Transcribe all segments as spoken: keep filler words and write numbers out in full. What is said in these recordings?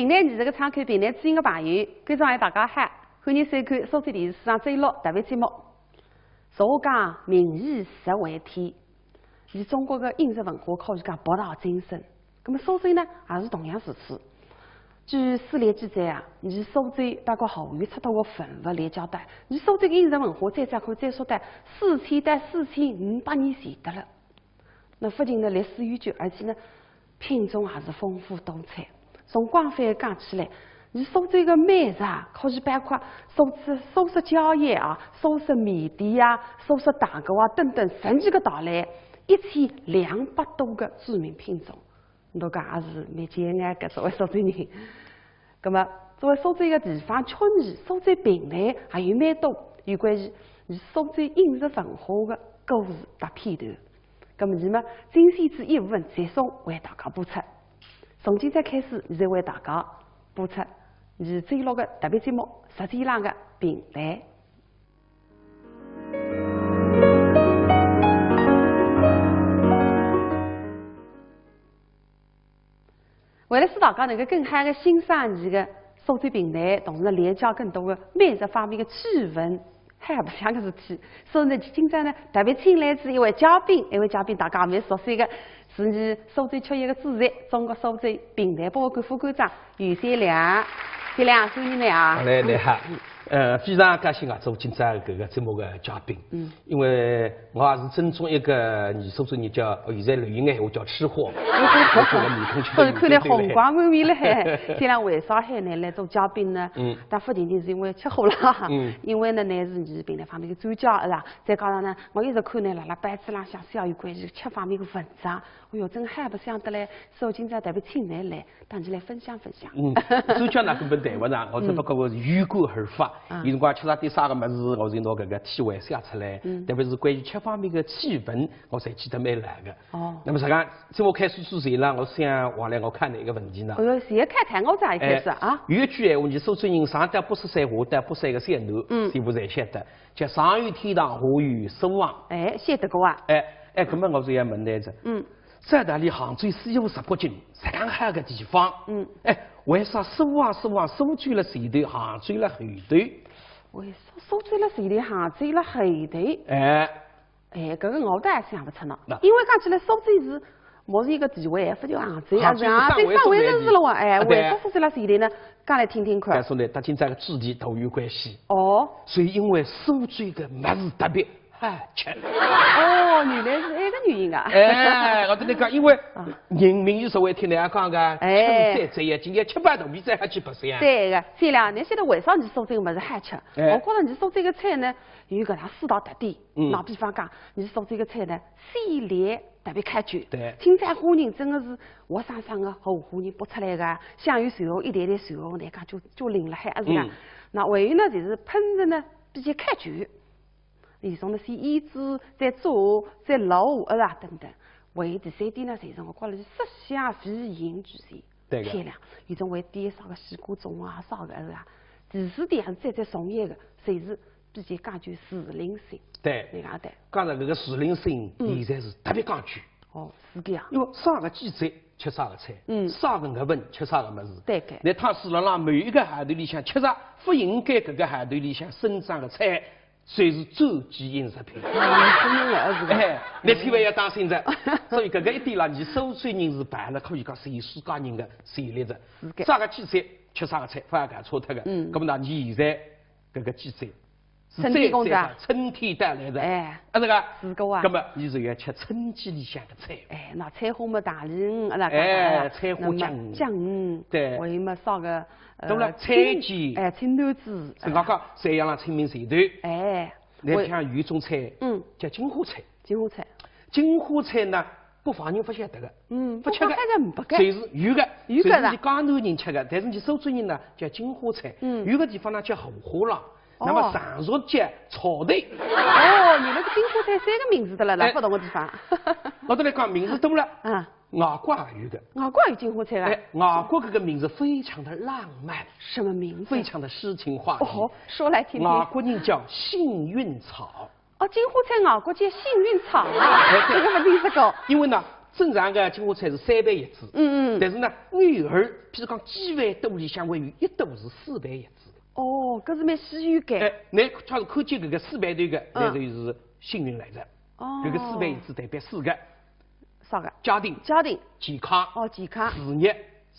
评弹艺术个窗口，评弹知音个朋友，观众朋友大家好，欢迎收看苏州电视书场周六特别节目。俗话讲，民以食为天，而中国个饮食文化可以讲博大精深。那么苏州呢，也是同样如此。据史料记载啊，而苏州大概好有出土个文物来交代，而苏州个饮食文化最早可以追溯到四千到四千五百年前得了。 那不仅呢历史悠久，而且呢品种也是丰富多彩。从广泛讲起来，而苏州个美食啊，可以包括苏式苏式佳肴啊、苏式面点啊、苏式蛋糕啊等等十几个道类，一千两百多个著名品种。我讲也是蛮敬仰个作为苏州人。 那么，作为苏州一个地方曲艺，苏州评弹还有蛮多有关于与苏州饮食文化个故事搭片段。那么，那么精选仔一部分，接送为大家播出。从今朝开始，现在为大家播出，是周六个特别节目，《舌尖浪个评弹》。 为了使大家能够更好个欣赏伊个苏州评弹，同时呢了解更多个美食方面个趣闻，还有白相个事体。所以呢，今朝呢特别请来仔一位嘉宾，一位嘉宾大家蛮熟悉个，是伊苏州曲艺个主席，中国苏州评弹博物馆副馆长于先良。先良，欢迎你啊！来，你好。呃，非常高兴啊，做今朝搿个节目个嘉宾。嗯。因为我也是正宗一个，你说说你叫，现在流行个闲话叫吃货，就是个面孔吃得有点红光满面了海。先良为啥喊你来做嘉宾呢？嗯。但不仅仅是因为吃货啦，嗯。因为呢，你是你评弹方面个专家，是吧？再加上呢，我一直看你辣辣报纸浪向写有关于吃方面个文章，哎哟，真好白相得来，所以今朝特别请你来。 搭阿拉来分享分享。嗯，专家呢根本谈勿上，我只不过是有感而发。有辰光吃着点啥个物事，我就拿搿个体会写出来，特别是关于吃方面个趣闻，我侪记得蛮牢个。哦。那么实际上，节目开始之前呢，我想王来我看了一个问题呢。哎哟，现在开谈我才一开始啊。哎，有一句闲话，你苏州人上到八十岁，下到八十岁个小囡，嗯，全部侪晓得，叫上有天堂，下有苏杭。哎，晓得个啊。哎，哎，搿么我就要问来着。嗯。 在大理杭州西湖十八景，上海个地方，嗯，哎，为啥苏杭苏杭苏州辣前头，杭州辣后头？为啥苏州辣前头，杭州辣后头？哎，哎，搿个我倒也想勿出呢。因为讲起来苏州是，么是一个地位，勿就杭州啊，杭州是上位城市了哇，哎，为啥苏州辣前头呢？讲来听听看。告诉你，搭今朝个主题都有关系。哦，所以因为苏州个物事特别 好吃。哦，原来是埃个原因啊。哎，我跟你讲，因为人民有所谓听人家讲个，哎，吃饭最要紧，要吃饱肚皮再好去白相。对个，先良，侬晓得为啥侬苏州个物事好吃？哎，我觉着侬苏州个菜呢，有搿能四大特点。嗯，拿比方讲，侬苏州个菜呢，鲜亮特别考究。对，青菜虾仁真个是活生生个河河人剥出来个，香油、蒜蓉一点点蒜蓉，侬讲就就淋了海，是吧？嗯，那还有呢，就是烹调呢比较考究。 里向呢是腌制、再做、再卤，呃啊等等。还有第三点呢，就是我觉着是色香味形俱全。对个。漂亮，有种会点啥个西瓜盅啊，啥个，呃啊。第四点还是最最重要个，就是比较讲究时令性。对。侬讲对。讲到搿个时令性，现在是特别讲究。哦，是搿样。因为啥个季节吃啥个菜，嗯，啥个月份吃啥个物事。对个。侬倘使辣辣某一个号头里向吃着勿应该搿个号头里向生长个菜， 侪是转基因食品。哎，侬千万要当心着。所以搿个一点啦，侬苏州人是排了可以讲全世界人个前列着。啥个季节吃啥个菜，勿要搞错脱个。嗯。搿么呢，侬现在搿个季节是春天到了，春天到来着。哎，啊，搿个，是个啊。搿么侬就要吃春季里向个菜。哎，那菜花么大鱼，啊，哎，菜花酱鱼。酱鱼，对。还有么啥个，呃，都了，菜鸡。哎，青团子。是刚刚三阳了清明前头。哎。 侬像有一种菜，嗯，叫金花菜。金花菜。金花菜呢，北方人勿晓得个，嗯，勿吃个，北方菜勿个，侪是有个，有个啦，侪是江南人吃个，但是侬苏州人呢，叫金花菜。嗯，有个地方呢叫荷花浪，那么常熟叫草头。哦，原来是金花菜三个名字的了，辣勿同个地方。我搭侬讲名字多了。啊。 外国也有个。外国有金花菜啊？哎，外国搿个名字非常的浪漫，什么名字？非常的诗情画意。哦，说来听听。外国人叫幸运草。哦，金花菜外国叫幸运草啊，哎，对。搿个勿听说过。因为呢，正常个金华菜是三爿一只，嗯嗯。但是呢，偶尔，譬如讲几爿肚里向会有一肚是四爿一只。哦，搿是蛮稀有个。哎，侬假使看见搿个四爿头个，嗯。那就是幸运来着。哦。搿个四爿一只代表四个。啥个？家庭。家庭。健康。哦，健康。事业。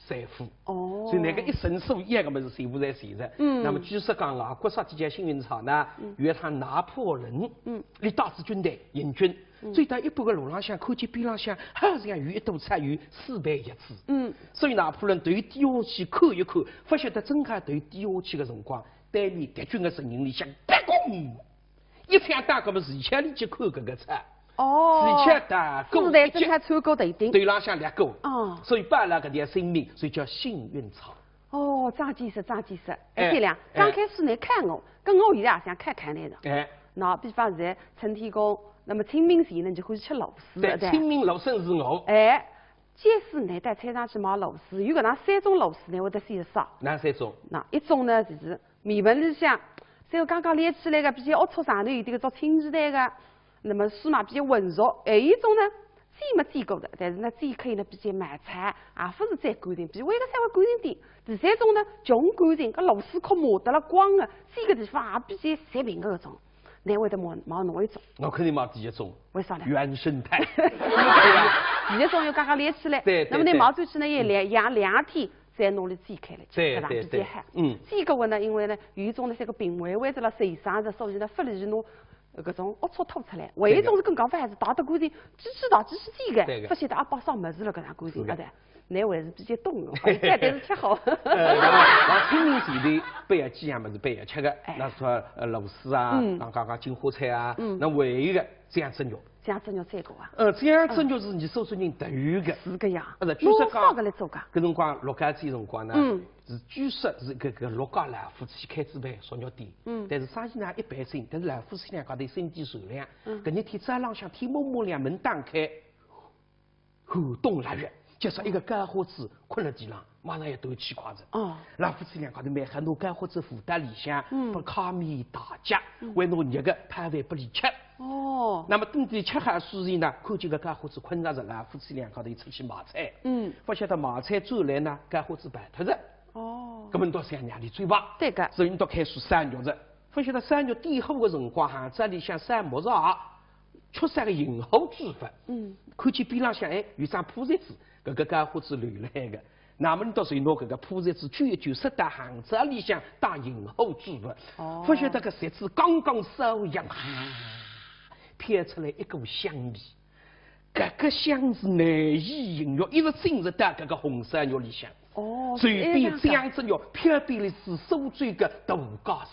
财富。哦。所以搿个一生所要个物事全部侪齐着。嗯。那么据说讲啊，国色天香幸运草呢，嗯。有一趟拿破仑，嗯。伊带仔军队行军，嗯。走到一半个路浪向，看见边浪向好像有一朵菜有四爿一只。嗯。所以拿破仑头低下去看一看，勿晓得正好头低下去个辰光，对面敌军个阵营里向，啪，一枪打过么，齐巧里去看搿个菜。哦。齐巧打过，子弹正好穿过头顶。头浪向掠过。哦。所以保了搿条性命，所以叫幸运草。哦，长见识，长见识。哎，对了，哎。刚开始侬看我，跟我现在也想看看侬个。哎。那比方现在春天过，那么清明前呢，侬就欢喜吃螺蛳，对，对。清明螺蛳是我。哎，假使侬到菜场去买螺蛳，有搿能三种螺蛳，侬会得选啥？哪三种？那一种呢，就是 面盆里向，像我刚刚练起来个，比较龌龊，上头有点个做青鸡蛋个，那么水嘛比较浑浊。还有一种呢，煎没煎过个，但是呢，煎开呢比较毛糙，也勿是最干净，比外个稍微干净点。第三种呢，穷干净，搿螺蛳壳磨得了光个，煎个地方也比较直平个搿种。侬会得买，买哪一种？我肯定买第一种。为啥呢？原生态。对吧？第一种要刚刚练起来，对，对，那么侬买转去呢，也两，养两天， 再拿伊煎开来吃，对，搿能比较好。对，对，嗯。煎过个呢，因为呢，有一种呢，像个病危危个了，受伤个，所以呢，勿利于拿搿种龌龊吐出来。还有一种是更加勿好，还是汏得干净，继续汏，继续煎个，对个。勿晓得阿摆啥物事了，搿能干净，是个。啊对。侬还是比较懂个，反正但是吃好。呃，那清明前头，勿要几样物事勿要吃个，哎。那说，呃，螺蛳啊，嗯。刚刚讲金华菜啊，嗯。那还有一个 酱汁肉。酱汁肉最高啊。呃，酱汁肉是伲苏州人特有个。是个呀。呃，据说讲，拿啥个来做个？搿辰光陆家嘴辰光呢，嗯。是据说是搿个陆家老夫妻开仔爿熟肉店，嗯。但是生意呢一般性，但是老夫妻两家头心地善良，嗯。搿日天早浪向天蒙蒙亮门打开，寒冬腊月，就说一个槁花子困辣地浪，马上要断气快哉。哦。老夫妻两家头蛮好，拿槁花子扶到里向，嗯。拨炕面搭脚，嗯。还拿热个泡饭拨伊吃。 哦。那么等伊吃好之后呢，看见搿槁花子困着哉，老夫妻两家头出去买菜。嗯。勿晓得买菜转来呢，槁花子跑脱哉。哦。搿么倒想让伊追吧。对个。所以倒开始烧肉哉。勿晓得烧肉点火个辰光，行灶里向烧木柴，缺少个引火之物。嗯。看见边浪向，哎，有张破席子，搿个槁花子留辣海个。 那么伊倒是拿搿个破席子卷一卷，塞到行灶里向当引火之物。哦。勿晓得搿席子刚刚烧一样，啪，飘出来一股香味。搿个香是难以形容，一直浸入到搿个红烧肉里向。哦，所以变这样子。酱汁肉飘变了是苏州个大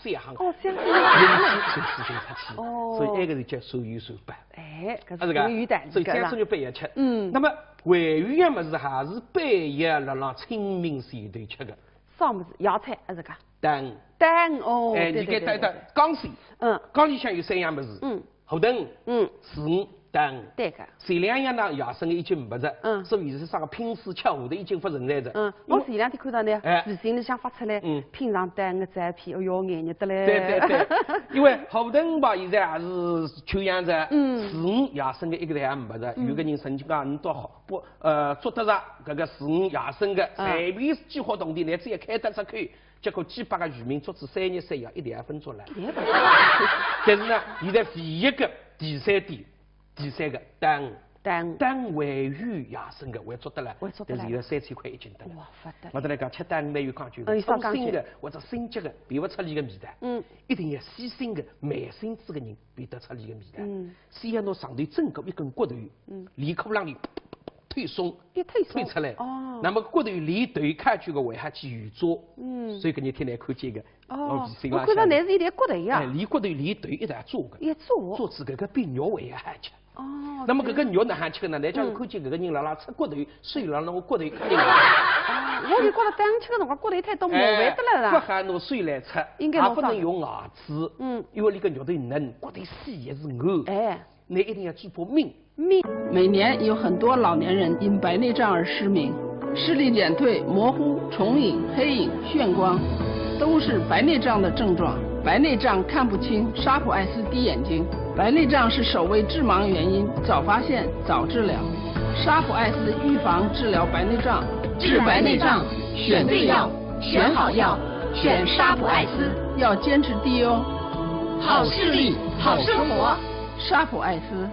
街小巷。哦，香味。人气随之就出去。哦。所以埃个是叫传有传吧。 哎，搿是啊，是个，有道理，所以搿样子就勿要吃。嗯。那么还有一样物事还是必要辣辣清明前头吃个。啥物事？野菜，还是个？蛋。蛋，哦，哎，对，对，对，对，对。你给蛋蛋，缸水，嗯。缸里向有三样物事，嗯。河豚，嗯。鱼，蛋。对个。前两样呢，野生个已经没了，嗯。所以是啥个拼死吃河豚已经勿存在了。嗯，因为我前两天看到呢，哎。微信里向发出来，嗯。品尝蛋个照片，哎哟，眼热得嘞。对，对，对。因为河豚吧，现在还是 圈养着，嗯。鱼野生个一个侪也没得。嗯。有个人曾经讲，侬到好，不，呃，捉得着搿个鱼野生个，嗯。随便几化铜钿，侬只要开得出口，结果几百个渔民捉仔三日三夜，一条也分捉了。一条也分捉了。但是呢，现在唯一个第三点，第三个，蛋。蛋。蛋还有野生个，还捉得了，还捉得了。但是现在三千块一斤得了。哇，勿得了。我跟侬讲，吃蛋蛮有讲究个，嗯，有啥讲究？粗心个或者心急个，辨勿出伊个味道。嗯。一定要细心个、慢心仔个人 辨得出伊个味道。嗯。先要拿上头整个一根骨头，嗯。连壳浪里推松，一推松，推出来。哦。那么骨头连头开出个，还好去油炸。嗯。所以搿日天来看见个，哦，我微信浪向，我看到乃是一条骨头呀。哎，连骨头连头一道炸个。一炸。炸仔搿个比肉还要好吃。哦，那么搿个肉哪能吃呢？来讲，嗯。看见搿个人辣辣吃骨头， 手辣辣我骨头搿里。啊，我就觉得当吃个辰光骨头太多，麻烦得了啦。哎，勿好拿手来吃，应该拿啥？也勿能用牙齿，嗯。因为伊个肉头嫩，骨头细也是硬。哎。侬一定要嘴巴抿。抿。每年有很多老年人因白内障而失明，视力减退、模糊、重影、黑影、眩光，都是白内障的症状。白内障看不清，沙普爱思滴眼睛。白内障是首位致盲原因，早发现，早治疗。沙普艾斯预防治疗白内障。治白内障，选对药，选好药，选沙普艾斯。要坚持滴哦。好视力，好生活。沙普艾斯。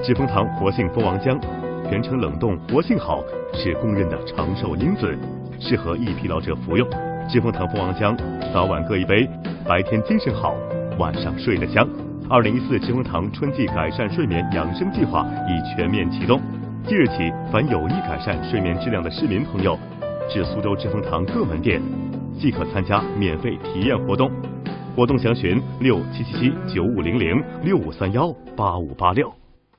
知蜂堂活性蜂王浆，全程冷冻，活性好，是公认的长寿因子，适合易疲劳者服用。知蜂堂蜂王浆，早晚各一杯，白天精神好，晚上睡得香。二零一四知蜂堂春季改善睡眠养生计划已全面启动，即日起，凡有意改善睡眠质量的市民朋友，至苏州知蜂堂各门店，即可参加免费体验活动。活动详询六七七七九五零零、六五三幺八五八六。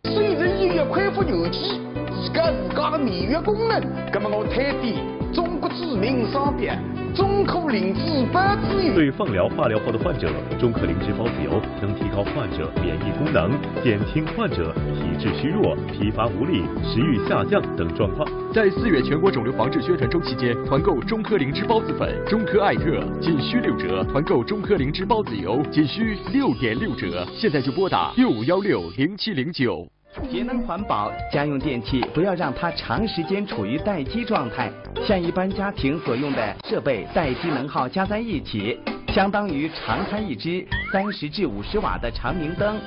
虽然医院恢复原期，提高自家的免疫功能，那么我推荐中国著名商标中科灵芝孢子油。对放疗、化疗后的患者，中科灵芝孢子油能提高患者免疫功能，减轻患者体质虚弱、疲乏无力、食欲下降等状况。在四月全国肿瘤防治宣传周期间，团购中科灵芝孢子粉、中科艾特仅需六折，团购中科灵芝孢子油仅需六点六折。现在就拨打六五幺六零七零九。 节能环保，家用电器不要让它长时间处于待机状态。像一般家庭所用的设备，待机能耗加在一起，相当于常开一支三十至五十瓦的长明灯。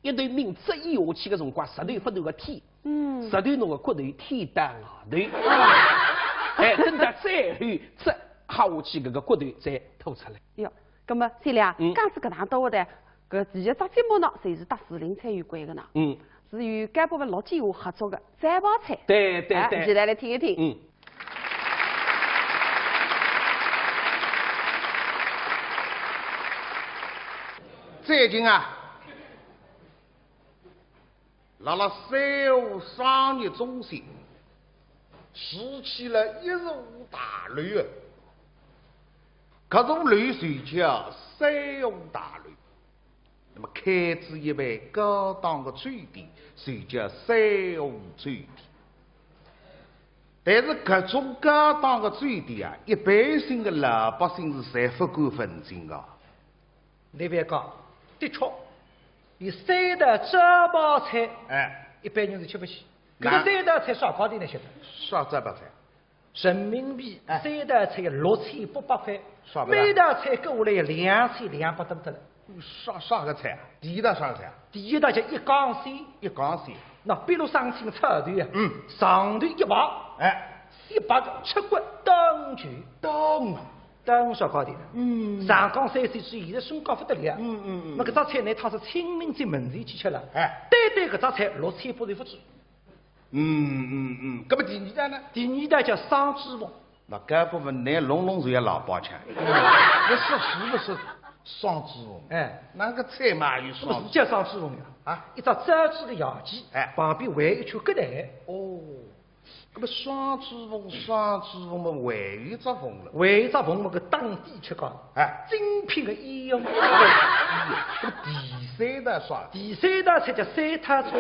一头命扎伊下去个辰光，石头勿断个踢，嗯，石头拿个骨头踢到外头，哎，等到再后扎下去，搿个骨头再拖出来。哟，葛么，小李啊，嗯，讲仔搿能多个，搿第一只节目呢，侪是搭时令菜有关个呢。嗯，是由该部分陆建华合作个摘包菜。对对对，哎，期待来听一听。嗯。最近啊，辣辣三和商业中心，竖起了一座大楼啊，搿座楼就叫三和大楼。 那么开仔一爿高档个酒店，就叫三和酒店。但是搿种高档个酒店啊，一般性个老百姓是侪勿敢混进个。侬覅讲，的确，连三道招牌菜，哎，一般人是吃勿起。搿个三道菜啥价钿呢？晓得？啥招牌菜？ 人民币三道菜要六千八百块，每道菜加下来要两千两百多得了。啥啥个菜啊？第一道啥个菜啊？第一道叫一缸鲜。一缸鲜。那比如生青草头啊，嗯，上头一排，哎，一排个吃骨当全。当啊。当啥价钿呢？嗯。上缸三鲜是现在身价勿得了。嗯嗯嗯。那搿只菜呢，它是清明节门前去吃了。哎。单单搿只菜六千八就勿止。 嗯嗯嗯，搿么第二道呢？第二道叫双珠凤。那搿部分拿弄弄就要老包腔。那是是勿是双珠凤？哎，那个菜嘛有双珠凤。叫双珠凤呀？啊，一只招子个牙龈，哎，旁边围一圈葛带。哦，搿么双珠凤，双珠凤嘛还有一只凤了。还有一只凤嘛，搿当地吃讲，哎，精品个鸳鸯。搿么第三道啥？第三道菜叫三套车。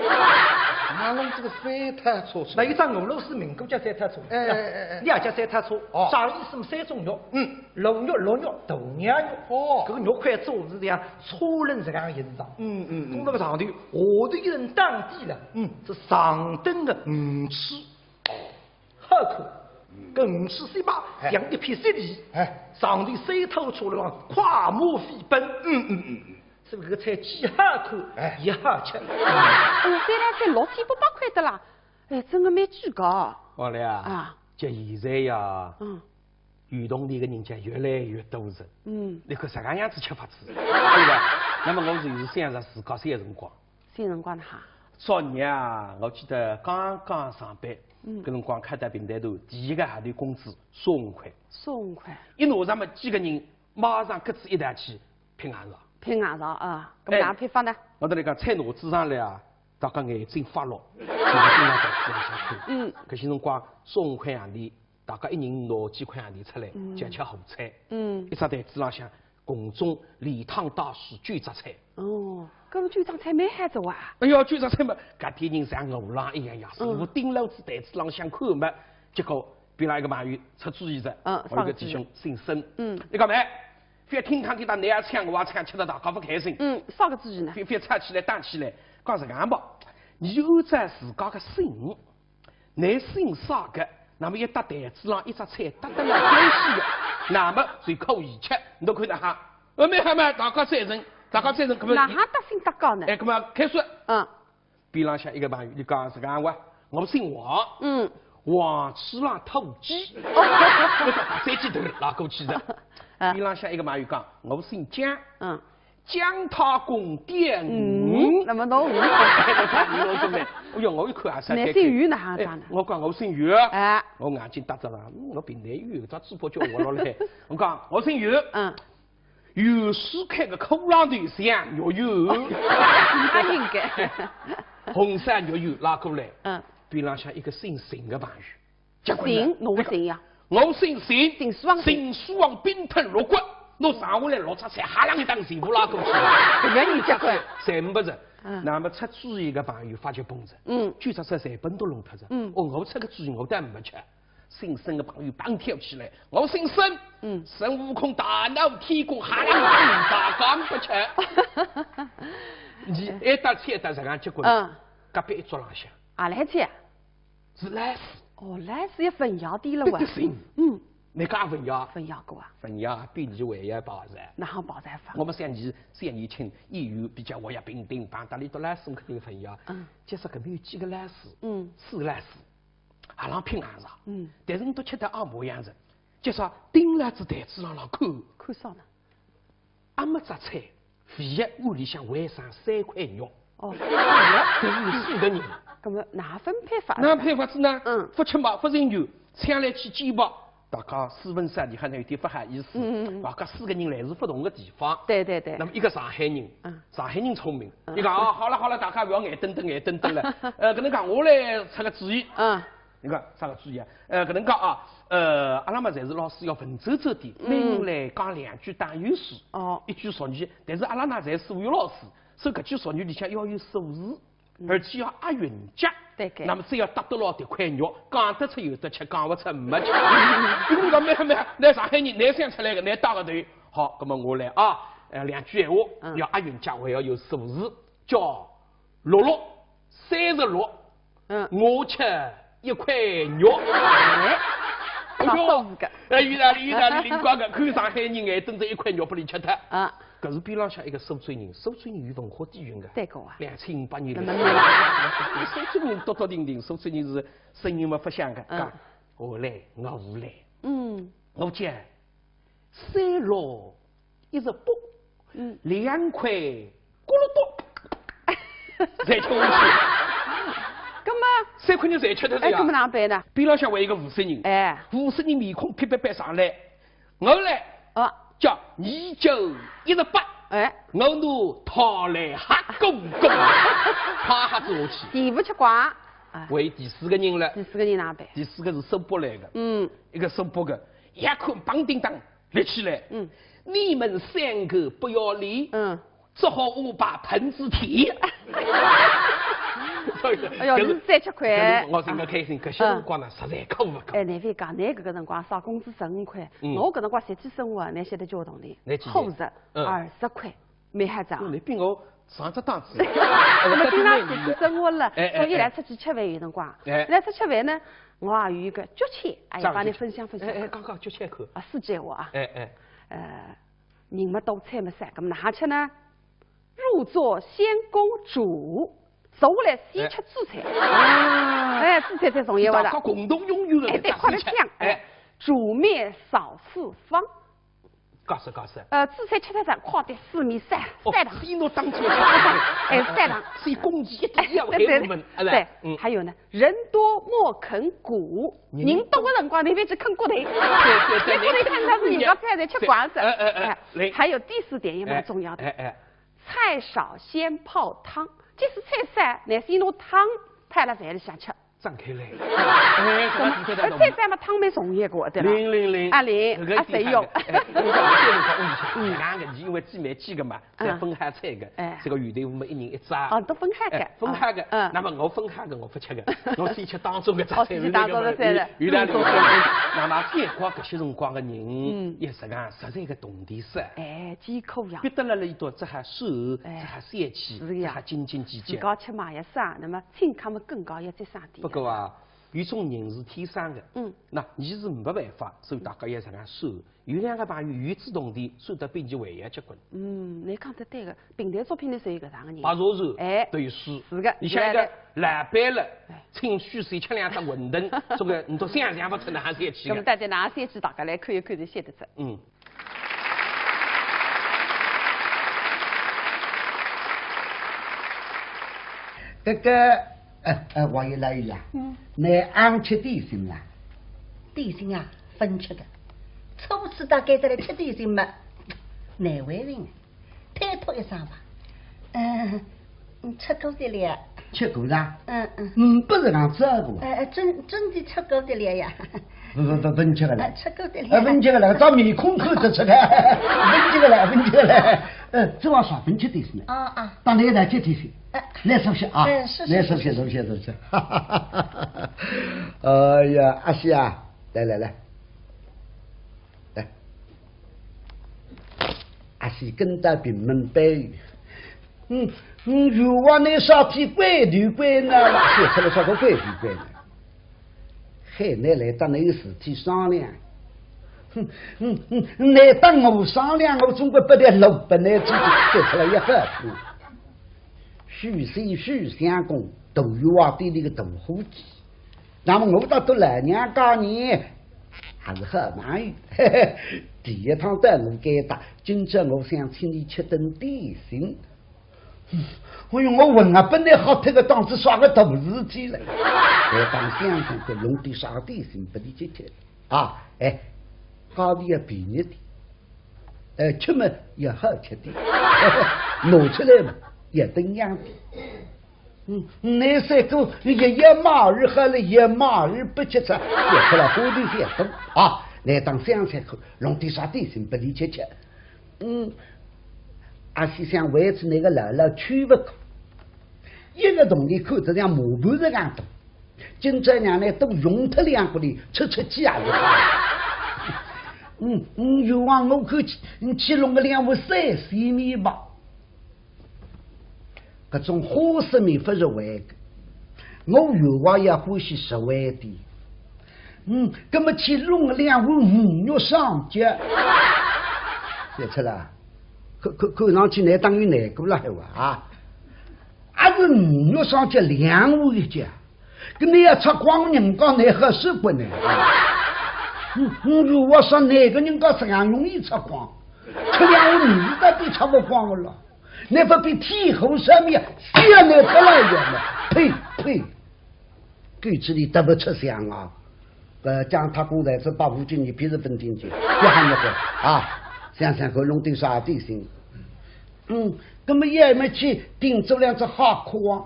哪弄这个三套车出来？那一张俄罗斯民歌叫三套车。哎哎哎哎，你也叫三套车？哦，啥意思嘛？三种肉，嗯，鹿肉、鹿肉、鸵鸯肉。哦，搿个肉块做是这样，车轮这样形状。嗯嗯嗯，过了个上头，下头一层打底了，嗯，是上等个鱼翅。 好看，跟鱼翅相比，哎，像一片雪地，哎，上头三套车浪快马飞奔。嗯嗯嗯嗯，是搿个菜既好看，哎，也好吃。哎呀，三道菜六千八百块得啦，哎，真个蛮贵个。王丽啊，啊，就现在呀，嗯，有铜钿个人家越来越多了。嗯，侬看啥个样子吃法子，对伐？那么我就是想着自家小辰光。 小辰光呢哈？昨日啊，我记得刚刚上班，嗯，搿辰光开到平台头，第一个号头工资十五块。十五块。一拿上么几个人马上各自一道去拼硬上。拼硬上啊，搿么哪能拼法呢？哎，我跟侬讲，菜拿仔上来啊，大家眼睛发绿，就是盯牢台子浪向看。嗯。搿歇辰光十五块洋钿，大家一人拿几块洋钿出来，嗯，就吃好菜。嗯。一只台子浪向 红中连汤带水九只菜。哦，搿么九只菜蛮好做啊。哎哟，九只菜嘛，搿点人像饿狼一样呀，师傅盯牢仔台子浪向看嘛，结果边浪一个朋友出主意哉，嗯，我有个弟兄姓孙，嗯，伊讲没，覅听堂里搭，侬也抢我也抢，吃得大家勿开心。嗯，啥个主意呢？覅覅吵起来打起来，讲实梗吧，侬按照自家个性，侬姓啥个，那么一搭台子浪一只菜搭得了关系个，那么就可以吃，侬看哪哈？呃，蛮好嘛，大家赞成，大家赞成，搿么哪哈搭姓搭高呢？哎，搿么开始。嗯，边浪向一个朋友，伊讲实梗话，我姓王，嗯，王鼠浪土鸡，我到三记头拉过去的。啊边浪向一个朋友讲，我姓姜，嗯，姜太公点嗯，鱼。那么侬哎，我讲鱼老师呢，哎哟，我一看啊，啥侬姓于哪哈讲呢？哎我讲我姓于，哎，我眼睛搭着了，嗯我平台有一只嘴巴叫我了嘞。我讲我姓于，嗯，于是开个口浪头像肉圆，他应该，红烧肉圆拉过来，嗯，边浪向一个姓邢个朋友，结棍了姓，侬个姓呀？我姓邢，姓苏王姓苏王，冰吞六国，侬剩下来六只菜，哈啷一档全部拉过去了，搿个人结棍，全部是。嗯那么出主意个朋友发觉崩着，嗯九只菜全部都弄脱着。嗯哦，我出个主意我当然没吃。姓孙个朋友蹦跳起来，我姓孙，嗯孙悟空大闹天宫，哈啷一档大讲不吃。你一搭菜搭实梗结棍，嗯，隔壁一桌浪向啊来吃，是老鼠，哦，老鼠也汾药店了哇别个，姓，嗯，侬讲汾药，汾药过啊，汾药比你还要薄噻。哪哈薄噻法？我们像你像年轻，一有比较活跃平顶，碰到里头老鼠肯定汾药。嗯，就是搿边有几个老鼠，嗯，四个老鼠，阿拉拼硬上，嗯，但是侬都吃得阿模样子，就说盯牢仔台子浪浪看，看啥呢？阿没只菜，唯一碗里向还剩三块肉，哦，但是有四个人，那么哪分配法？哪配法子呢？嗯勿吃嘛，勿成就，抢来去煎吧。大家四分三，你看有点勿好意思。嗯嗯嗯大家四个人来自勿同个地方。对对对那，么一个上海人，嗯上海人聪明，嗯伊讲啊，好了好了，大家勿要眼瞪瞪眼瞪瞪了。呃，搿能讲，我来出个主意。嗯侬讲啥个主意啊？呃，搿能讲啊，呃，阿拉嘛侪是老师要文绉绉点，嗯每人来讲两句打油诗，哦一句俗语，但是阿拉呢侪是所有老师，所以搿句俗语里向要有数字，而且要押韵脚。对个那么只要搭得牢迭块肉，讲得出有得吃，讲勿出没吃。侬讲没没，拿上海人，拿想出来个，拿打个头。好，葛么我来啊，呃，两句闲话，嗯要押韵脚，还要有数字，叫六六三十六。嗯，我吃一块肉。哎，哎呦老师个，哎，有道理，有道理，灵光个，看上海人眼瞪着一块肉拨伊吃脱。啊，搿是边浪向一个苏州人，苏州人有文化底蕴个，对个啊，两千五百年那么历史。苏州人笃笃定定，苏州人是声音嘛勿响个，嗯讲我来，我来，嗯，我讲三六一十八，嗯，两块咕噜咚，侪吃下去，那么，三块肉侪吃脱哎，那么呀。哪办呢？边浪向还有一个五十人，哎，五十人面孔皮白白上来，我来，啊，叫二九一十八，哎，我拿讨来吓鼓鼓，啪吓子下去。第五吃光，啊，还有第四个人了，第四个人哪办？第四个是苏北来个，嗯，一个苏北个，一看绑叮当立起来，嗯，你们三个不要理，嗯，只好我把盆子舔。哎呦，搿是你是三吃亏，搿是我真个开心，搿些辰光呢，实在可勿够。哎，难为讲，那个辰光啥工资十五块，嗯我搿辰光实际生活，那晓得交动的那几，年厚着嗯二十块，没还涨。你比我上只档次。那么经常实际生活了，哎哎所以来出去吃饭有辰光，哎来出去吃饭呢，我也有一个脚气，哎呀，帮你分享分享。哎哎，讲讲脚气看。啊，四句闲话啊，哎哎，呃，人么多菜么少，那么哪哈吃呢？入座先攻主，坐下来先吃主菜。哎，主菜最重要大的。家共同拥有的哎，对，快点讲。哎，煮面扫四方。告诉告诉。呃，主菜吃脱了，快点四面晒，哦晒堂。先拿当初哎，晒堂。先攻击一点要对对黑我们，对，哎对，嗯，还有呢，人多莫啃骨，人多的辰光，侬覅去啃骨头。对对对，骨头看到是人家菜侪吃光了。哎哎哎，来，还有第四点也蛮重要的，哎哎，菜少先泡汤，即使菜少，乃先拿汤泡了饭里向吃。张开来。哎，这个地方而且咱们汤没重要过，对吧？零零零，啊零，啊谁用？哎，我讲我讲我讲，嗯。两个人因为几万几个嘛，嗯。侪分好菜个，哎。搿个鱼豆腐嘛，一人一只。哦，都分好个。哎，分好个。嗯。那么我分好个，我勿吃个，我先吃当中搿只菜，哦，先吃当中个菜了。有道理。嗯。那么结果搿歇辰光个人，嗯。也是讲实在个动地少。哎，几口呀。逼得了了一段，只好瘦，哎。只好小气，是个呀。只好斤斤计较。自家吃嘛也省，那么请客嘛更加要节省点。不过啊，有种人是天生个，嗯。那你是没办法，所以大家也是讲瘦。 有两个朋友与之同地，瘦得比伊还要结棍。嗯，侬讲得对个，评弹作品里头有搿样个人。白蛇传，哎，对书。是个，你像一个老板了，哎。请许仙吃两只馄饨，这个你都想象不出哪能生气个。那么大家拿生气，大家来看一看就晓得哉。嗯。这个，呃，呃，王爷来呀，嗯。侬阿吃点心啦？点心啊，勿吃个。初次到该搭来吃点心嘛，难为情，推脱一声吧。嗯，嗯，吃过的了。吃过啦？嗯，嗯。嗯，不是讲这个。哎，哎，真，真的吃过的了呀。不，不，不，勿吃个了。哎，吃过的了。哎，勿吃个了，照面孔看得出个。勿吃个了，勿吃个了。呃，这碗啥勿吃点心呢？啊，啊。当然来吃点心。哎。来，坐下啊。哎，是，是，来，坐下，是，是。坐下，坐下。哎呀，阿喜啊，来，来，来。 来，阿喜跟到屏门背后。嗯，嗯，冤枉侬啥体鬼头鬼脑了，说出来啥个鬼头鬼脑？喊侬来搭侬有事体商量。哼，嗯，嗯，侬搭我商量，我总归拨点路拨侬去，说出来也好听。许仙许相公，大冤枉店里个大伙计。 那么我倒对老娘家呢，还是好朋友。第一趟到我该搭，今朝我想请侬吃顿点心。哎哟，我问啊，本来好脱个档子，啥个大事体了？来当相公个弄点啥点心拨侬吃吃啊？哎，价钿也便宜点，呃，吃嘛也好吃点，拿出来嘛也登样点。 嗯，侬三个一夜马儿喝了，一夜马儿不吃吃，也吃了花头饭多啊！侬当想想看，弄点啥点心拨侬吃吃。嗯，阿喜想为仔那个老老吃勿过，一个铜钿看着像磨盘实梗大，今朝让侬多用脱两个钿，出出气也是好。嗯，嗯，冤枉我看去，你去弄个两碗三鲜面吧。 搿种花生米勿入胃个，我冤枉也欢喜入胃的。嗯，搿么去弄两碗鱼肉双节。晓得啦，看，看，看上去侬当有难过了海哇啊！还是鱼肉双节两碗一节，搿侬要吃光人家，侬好受不呢？嗯，嗯，我说哪个人家实梗容易吃光？吃两碗米饭都吃勿光个了。 那不比天后上面下来得了远吗？呸，呸！狗嘴里得不出象啊！呃，讲他公才是八五斤，你别是分听见，别喊你混啊！想想看，弄点啥点心？嗯，那么也没去订做两只好渴望，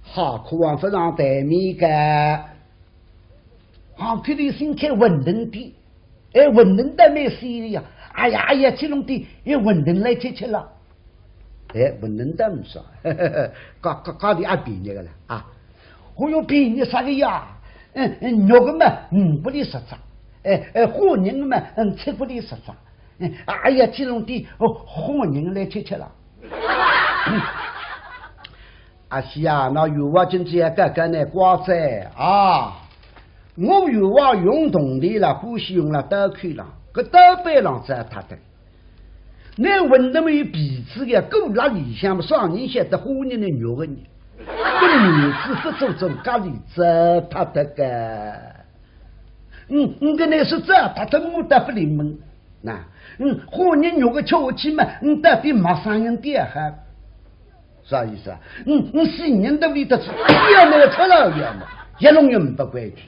好渴望勿上台面个。好渴望新开馄饨店， 哎，馄饨倒蛮鲜个呀。哎呀，哎呀，去弄点，哎，馄饨来吃吃了。哎，馄饨倒勿少，价，价，价钿也便宜个了啊。哦哟，便宜啥个呀？嗯，嗯，肉个嘛，五角钿十只。哎，哎，虾仁个嘛，嗯，七角钿十只。嗯，哎呀，去弄点，哦，虾仁来吃吃了。嗯。 阿喜啊，那冤枉今朝也该该拿瓜子啊！我冤枉用铜钿了，欢喜用了刀口了，搿刀背浪子也塌脱。那馄饨么有皮子个，骨辣里向么，啥人晓得虾仁个肉个呢？搿面子勿做做，家里糟蹋脱个。嗯，嗯，搿乃是糟蹋脱，我倒勿灵门。那，嗯，虾仁肉个吃下去嘛，嗯，到底没啥人点哈。 啥意思啊？嗯，嗯，死人都里头去，要么要出老远么，一弄也没规矩，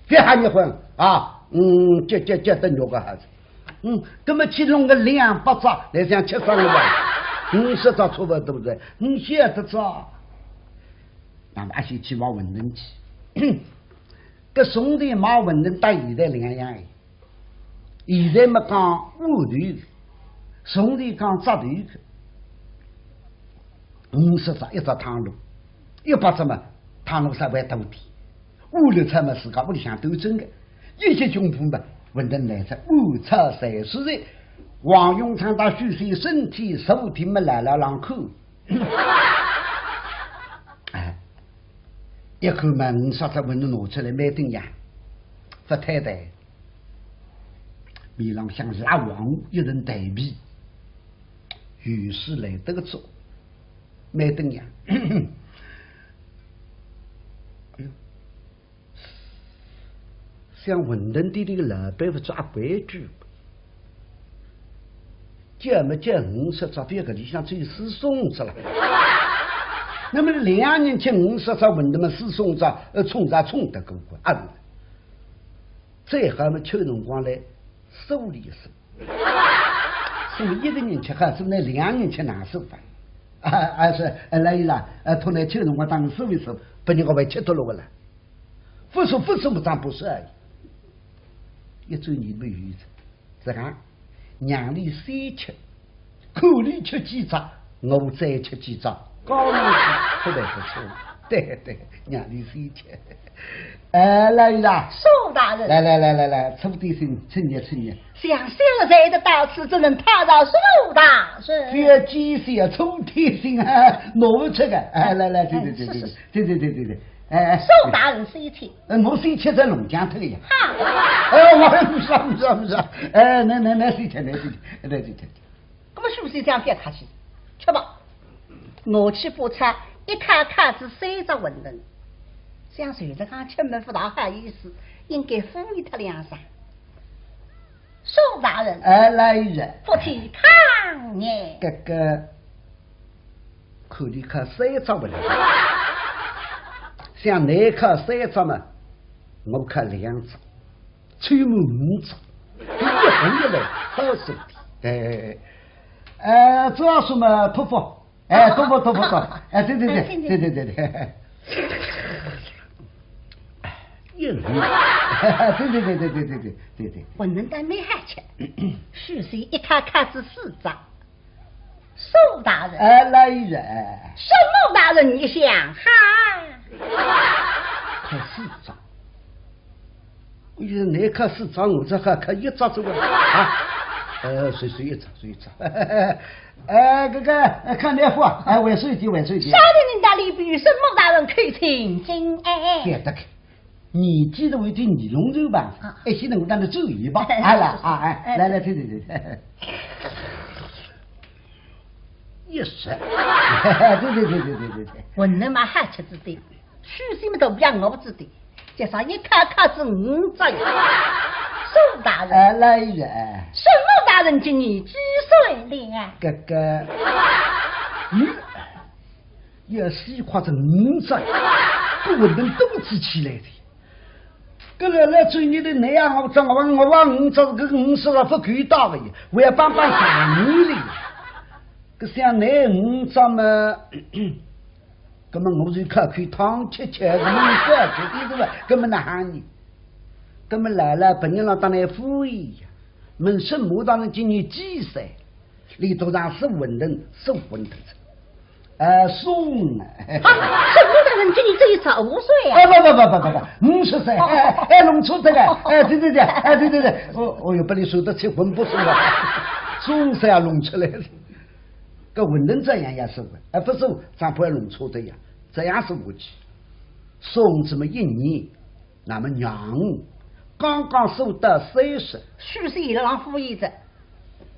别喊你混啊！嗯，这，这，这等肉个孩子，嗯，那么去弄个两百只，来想吃生个吧？五十只差不多对不对？嗯，晓得着。那么阿喜去买馄饨去，搿从前买馄饨搭现在两样哎。 现在么讲五头，从前讲扎头去，五十只一只汤炉，一百只嘛，汤炉稍微大点。碗里菜嘛，自家屋里向端正个，一歇功夫嘛，馄饨来哉，碗菜侪是在。王永昌搭许仙身体坐定么，辣辣浪看。哎，一看嘛，五十只馄饨拿出来，蛮顶样，勿坍台。 面浪向蜡黄一层蛋皮，有时来得个足，蛮登样。哎哟，像馄饨店里个老板勿抓规矩，叫么叫五十只，覅搿里向只有四十五只了。那么两人吃五十只馄饨嘛，四十五只，呃，冲啥冲得过啊？啊， 最好么，吃个辰光来数一数。所以一个人吃好，是那两人吃难受吧？啊，啊是，哎，来伊拉，呃，托来吃个辰光，当数一数，拨人家还吃脱了个了。勿数勿数么，当不是而已。一转念头有意思，是讲，让伊先吃，看伊吃几只，我再吃几只，讲下去，勿会勿错。对对，让伊先吃。 哎，老爷啦，苏大人。来来来来来，吃点心，吃热吃热。想小人到此，怎能打扰苏大人？覅见笑，吃点心啊，拿勿出个。哎，来来，对对对对对对对对对，哎，苏大人先请。哎，我先吃，再弄僵脱个呀。哈。哎，我勿是勿是勿是，哎，来来来，先吃，来先吃，来先吃。 那么许仙讲覅客气，吃吧。拿起把菜，一口吃仔三只馄饨，想随着讲吃么勿大好意思，应该敷衍他两声。苏大人，哎，来人，不提抗议。这个，看伊吃三只馄饨，像伊吃三只嘛，我吃两只。 凑满五只，搿一横一来，好兄弟。哎，哎，主要是嘛，托福，哎，托福，托福，托福，哎，对对对，哎，对对对对对，一横，对对对对对对对对对。馄饨倒蛮好吃，许仙一口吃仔四只。 苏大人。哎，来人。沈某大人，你想哈？吃四只。我说你吃四只，我这还吃一只这个啊？呃，随随一只，随一只。哎，这个，哎，看那货，哎，晚上一点，晚上一点。少年人家里比沈某大人可以请进哎。对的。 年纪大一点，你弄走吧，啊。哎，现在我当然走一吧，哎，哎，来，是，是，啊，哎，哎，来，来，对，对，对，一十，对，对，对。馄饨嘛，好吃仔点，许仙么都不要我仔点，加上一口吃仔五只呀。苏大人，哎，来人，沈某大人今年几岁了？这个，嗯。 要死快仔五只，搿馄饨肚子起来的。搿老老嘴里头那样，我讲我我我五只，搿五十了勿够大个呀，我要帮帮上你哩。搿想拿五只嘛，搿么我就靠口汤吃吃，搿么小吃点是吧？搿么哪哼呢？搿么老老本人浪当然敷衍呀，问沈某大人今年几岁？俚头上是馄饨，是馄饨子。 呃，送啊。啊，沈某大人今年只有十五岁啊。哎，不不不不不不，五十岁，哎哎，弄错这个，哎，对对对，哎，对对对，哦哦哟，拨俚说得七荤八素啊，送啥也弄出来了。搿馄饨这样也是个，哎，不是，长辈弄错的呀，这样是不去。送这么一年， 那么娘刚刚数到三十。许仙一浪敷衍着，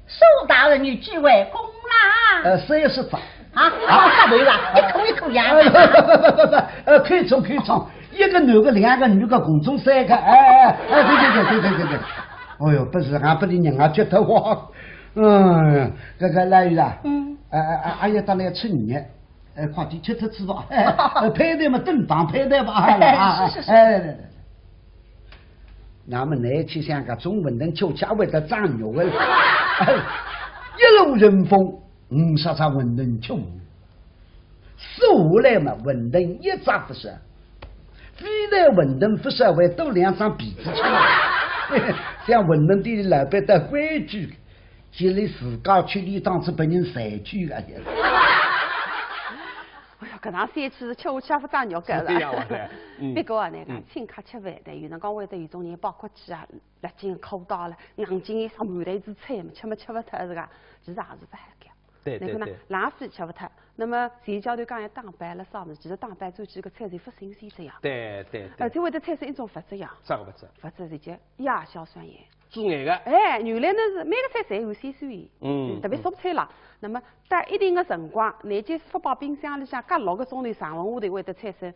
苏大人有几回功啦？呃，三十只。啊，啊，啥头啦？一口一口呀。呃，不不不不不，呃，可以充，可以充，一个男的，两个女的，共总三个，哎哎哎，对对对对对对对。哦哟，不是，俺不得人家觉得我，嗯，这个来一个，嗯，哎哎哎，哎呀，当然吃你。 哎，快点吃脱吃吧。哎，配对嘛，正当配对吧。哎，是是是。哎，来来来。那么拿去想个中馄饨吃吃会得长肉个。哎，一路顺风，五十只馄饨吃完。数下来嘛，馄饨一只不剩，非但馄饨不剩，还多两张被子吃。像馄饨店里老板的规矩，就连自家吃里当子被人占据啊！哎呀，搿趟三句是吃下去也勿长肉个是呀，我的。嗯不过啊，那个嗯请客吃饭的，有辰光会得有种人包括去啊，勒进口到了，硬劲一上满台子菜嘛，吃嘛吃勿脱是个，其实也是勿好个。对那个呢对对，浪费吃勿脱。那么前脚头讲要打包了啥物事，其实打包转去个菜是勿新鲜这样。对对对，而且会得产生一种副作用，啥个物事？副作用叫亚硝酸盐。致癌个。哎，原来呢是每个菜侪有酸盐，嗯特别蔬菜啦。那么到一定的辰光，侬假使勿摆冰箱里向隔六个钟头常温下头会得产生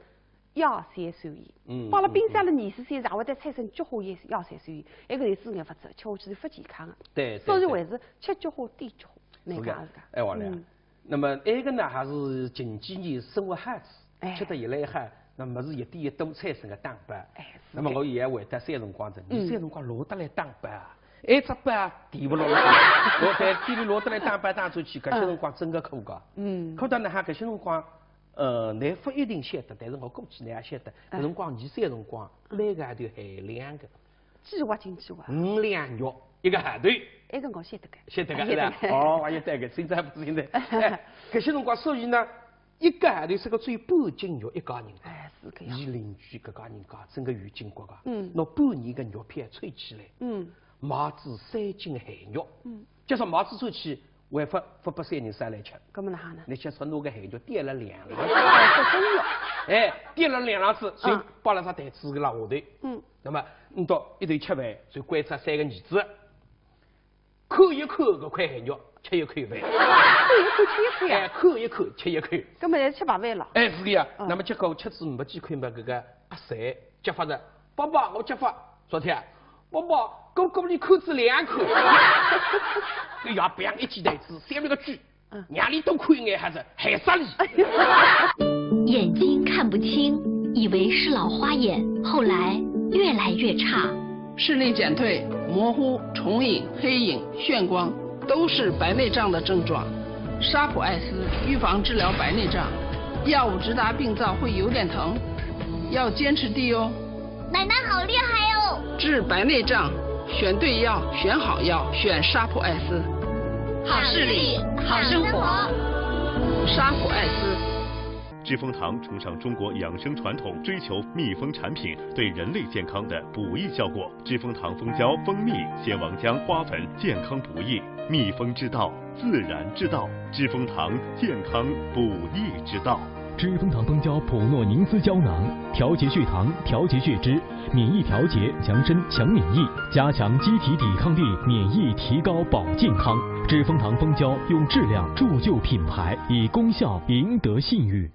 亚硝酸盐。嗯摆了冰箱里二十三小时，还会得产生菊花亚硝酸盐，埃个是致癌物质，吃下去是勿健康的。对对所以对还是吃菊花抵菊花，侬讲是讲？哎，王亮嗯，那么埃个呢，还是近几年生活好仔，哎吃得越来越好，那么物事一点一滴产生个打包。哎，是那么的我也回答三辰光的，嗯侬三辰光落得来打包啊？埃只包提勿落来，我在店里落得来打包打出去，搿些辰光真个苦个。嗯苦到哪哈？搿些辰光，呃，侬勿一定晓得，但是我估计侬也晓得，搿辰光二三辰光，每个号头限量个，计划进去哇，五两肉一个号头。埃个我晓得个，晓得个，晓得是吧？哦，我晓得个，现在不是现在。哎，搿些辰光，所以呢，一个号头是个只有半斤肉一家人啊。哎，是搿样。伊邻居搿家人家真个有筋骨个，嗯拿半年个肉票凑起来，嗯买仔三斤咸肉，嗯，就算买仔出去，还勿勿拨三人三来吃。搿么哪哈呢？侬想说拿个咸肉点了两浪，哎，这真有。哎，点了两浪子，所以嗯摆了只台子个辣下头。嗯，那么，侬到一头吃饭，就关照三个儿子，看一看搿块咸肉，吃一口饭。搿一口吃一口哎，呀，看一看，吃一口。搿么要吃白饭了。哎，是个呀。嗯那么结果吃仔没几口嘛，搿个阿三急发着，爸爸，我急发，昨天，爸爸，哥哥你看仔两口，搿爷啪一记台子，三个句嗯，让伊多看一眼还是害死伊。眼睛看不清，以为是老花眼，后来越来越差。视力减退、模糊、重影、黑影、眩光，都是白内障的症状。沙普爱思预防治疗白内障，药物直达病灶会有点疼，要坚持滴哦。奶奶好厉害哦！治白内障，选对药，选好药，选沙普爱思。好视力，好生活。沙普爱思。知蜂堂崇尚中国养生传统，追求蜜蜂产品对人类健康的补益效果。知蜂堂蜂胶、蜂蜜、蟹黄浆、花粉健康补益，蜜蜂之道，自然之道。知蜂堂健康补益之道。知蜂堂蜂胶普诺宁斯胶囊，调节血糖，调节血脂，免疫调节，强身强免疫，加强机体抵抗力，免疫提高保健康。知蜂堂蜂胶用质量铸就品牌，以功效赢得信誉。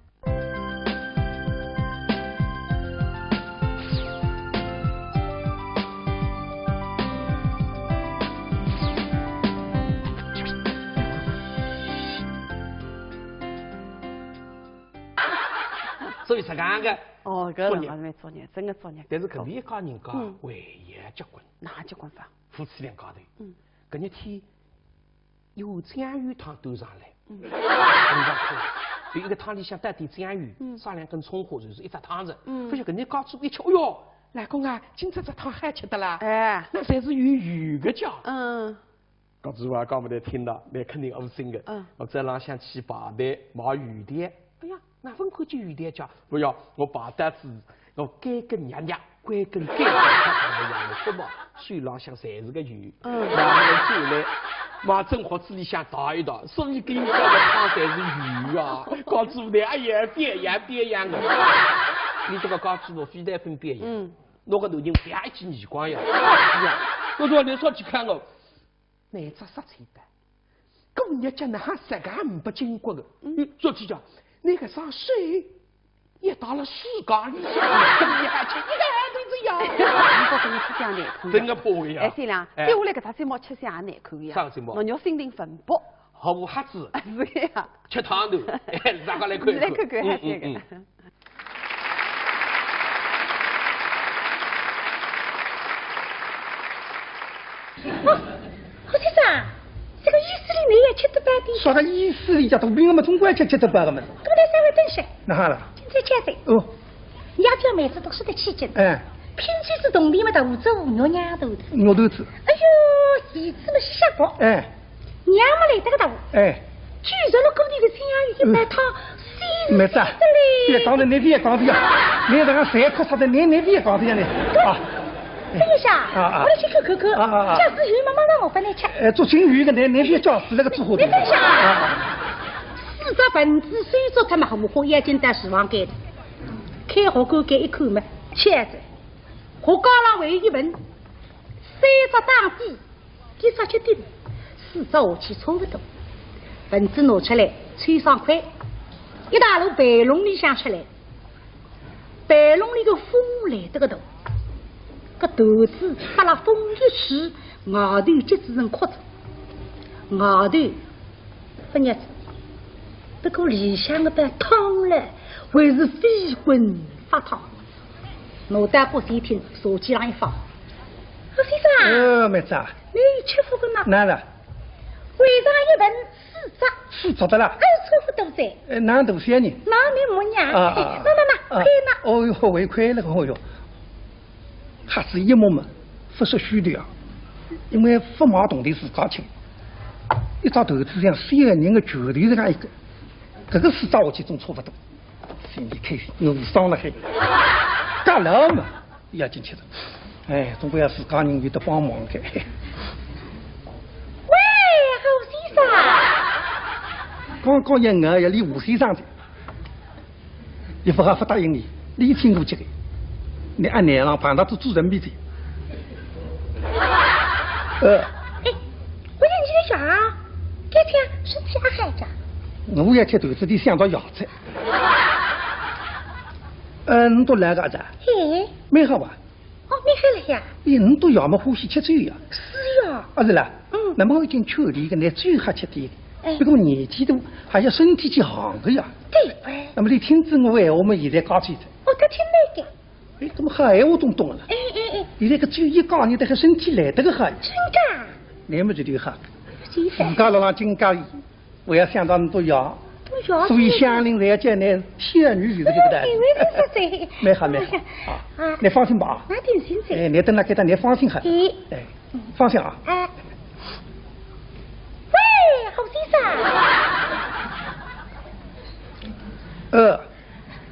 所以实梗个，哦，搿作孽辰光蛮作孽，真个作孽。但是搿面一家人家嗯还要结棍，哪结棍法？夫妻两家头，嗯，搿日天有酱油汤端上来，嗯侬讲看，就一个汤里向带点酱油，嗯撒两根葱花，就是一只汤子。嗯勿晓得搿日家主婆一吃，哎哟，老公啊，今朝只汤好吃得啦，哎，那侪是有油个家。嗯家主婆讲勿得听的，那肯定恶心个。嗯我再浪向去排队买油条，哎呀，哪能看见油条家？勿要，我排单子，我该根娘娘，该根该根，哎呀，我说嘛，手浪向侪是个油。嗯然后呢，进来买蒸锅子里向淘一淘，所以搿一家个汤侪是油啊。家主婆，哎呀，表扬表扬个。你这个家主婆非但分表扬，嗯，拿个头颈啪一记耳光呀。是啊，我说你说去看我，哪只杀菜单？过日脚哪哈实梗勿经过个？嗯，说起讲，那个啥水也到了世界里向，搿么你还吃一个孩子呀？侬讲真个吃相难看。真个怕个呀。哎，小亮，哎接下来搿只节目吃相也难看个呀。啥个节目？侬肉心灵粉薄。好不哈子，是呀。吃汤头，哎，大家来看一看。来看看还是嗯嗯嗯搿个。哦，好先生，这个意思里侬也吃得饱的。啥个意思里向，肚皮饿么总归吃吃得饱个么子。搿么来稍微等歇，哪哈了？今朝吃的，哦，要不要每次都是得去吃的？哎，拼起是铜钿么，大五折五肉娘头的。肉头子，哎呦，儿子么是吓跑。哎，对，这个大。哎。九十六个地个青阳鱼一百汤，鲜美得嘞。别讲了，你别讲这个，你这个谁可啥的，你你别讲这个呢？啊。等一下，啊啊。我来去看看看，啊啊啊。假使有嘛，马上我帮你吃。哎，做金鱼的，你你别叫死那个之后的。你等一下啊。啊啊。四只盆子收拾脱嘛，无货要紧到厨房间，开火锅盖一看嘛，现在火缸浪还有一盆，三只打底。 几只缺点，四只下去差勿多。盆子拿出来，抽双筷，一大路备弄里向出来，备弄里个风来得个大，搿团子拨辣风一吹，外头结子成壳子，外头勿热，不过里向个搿汤嘞，还是飞滚发烫。拿到锅前厅，茶几浪一放。啊，先生啊，呃，妹子啊。 你吃勿过呢？哪了？晚上一盆四只。四只的啦？哎，差勿多噻。哎，哪能多少呢？那你没呀？啊啊啊。那那那，啊，可以了。哦哟，还快了，哦哟。还是一摸嘛，勿是虚的啊，因为勿买铜钿自家请，一只团子像三个人的拳头实梗一个，搿个四只下去总差勿多。心里开心，我爽了嘿。干了嘛。 要紧吃的。哎，总归要自家人有得帮忙的。喂，侯先生。刚刚也我要理吴先生的，也不好不答应你，你听我这个，你按年浪碰到都做人民的。呃，哎，我要你的啥？今天身体还好着？我也吃团子的想到牙齿。 嗯，侬都来个阿姐？嘿。蛮好啊。哦，蛮好了呀。咦，侬都要么欢喜吃酒呀？是呀。啊，是啦。嗯。那么我已经劝你个，拿酒还吃点。哎。不过年纪大，还要身体去行个呀。对哎。那么你听仔我闲话，我们现在讲起的。哦，他听那个。哎，那么好闲话都懂了。哎哎哎。现在个酒一讲，你这个身体来得个好呀。真的啊？那么这就好。真的。自家老浪金家里 我要想到侬都要，都要所以乡邻侪要叫侬天女，就是这个道理。哎，我就是这。蛮好，蛮好。啊，啊。你放心吧啊。那定心噻。哎，你等那给他，你放心好。哎。哎，放心啊。哎。喂，侯先生。呃。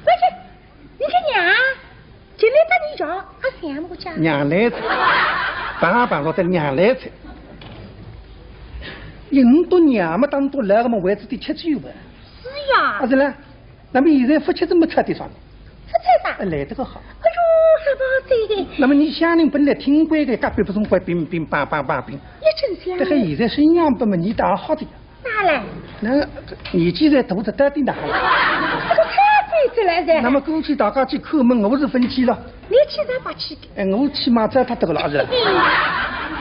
喂， 你个娘，进来搭你讲，阿想我讲。娘来哉，碰碰着的娘来哉。人都娘么，当都来个么，为仔点吃酒吧。是呀。啊，是啦。那么现在不吃这么吃的算了。不吃啥？哎，来得个好。哎呦，还不好吃。那么你乡邻本来挺乖的，隔壁不总乖，乒乒乓乓乓乒。也真香。这个现在身上不么，你打好的呀。 哪来？那年纪在大的到底哪来？这个太贵子了噻。那么过去大家去叩门，我是分期了。你去才把去的。哎，我起码在他这个了是。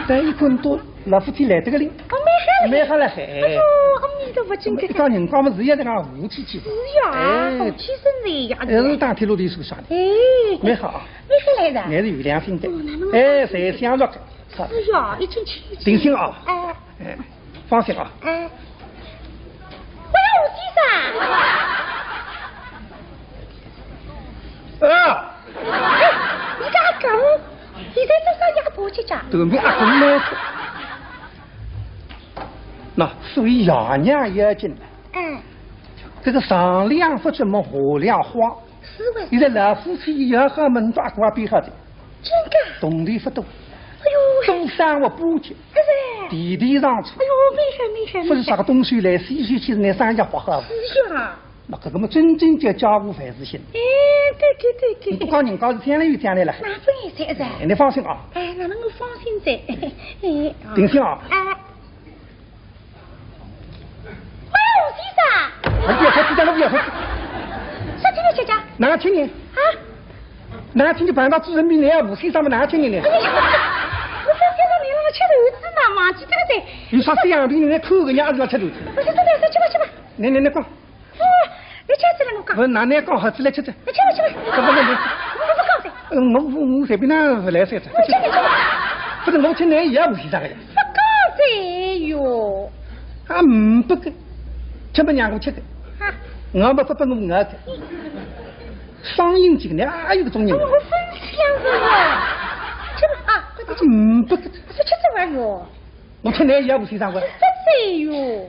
但一困多，老夫妻来这个哩。哦，没好嘞。没好了嘿。哎呦，阿弥陀佛，真的。一个人家嘛，是也在那武器去。是呀，哎。武器生意呀。哎，是打铁路的手上的。哎。没好。没好来的。还是有良心的。哦，那么哎，谁想着？是呀，一进去。定心啊。哎。哎。 放心啊。哎。喂，吴先生。啊。哎，你这个狗，现在多少也不去讲。都没阿公来着。那所以爷娘也进来。哎。这个上梁不怎么下梁花。 是喂。现在老夫妻也好门抓瓜比好的。真的？铜钿不多。哎呦喂。都生活不起。哎喂。地地上出。哎呦，没事没事没事。不是啥个东西来，洗洗去，那生意不好。是呀。那这个么真正叫家无万事兴。哎，对对对对。你不讲人家是将来有将来了。那不也是噻。哎，你放心啊。哎，那能够放心噻。哎，啊。定心啊。哎。 喂，吴先生。哎，不要客气，真的不要客气。啥情况，姐姐？哪个青年？啊？哪个青年碰到主人命令啊？吴先生嘛，哪个青年呢？哎呀，我刚刚到你那个吃头子呢，忘记这个噻。你啥这样的，你来扣个人家是要吃头子？不是，真的，去吧，去吧。来来来，讲。哦，你吃起来我讲。我拿来讲好，起来吃吃。哎，去吧，去吧。不不不不。我不讲噻。嗯，我我我随便哪不来噻。我吃，我吃。不是，我吃奶也要吴先生的呀。 不讲噻哟。啊，嗯，不给，吃不让我吃的。啊。我不不不我我的。双饮酒呢，哪有这种人？我分享的呀。吃吧啊，快点吃。嗯，不给。是吃这玩意儿哟。我吃奶也要吴先生的。不噻哟。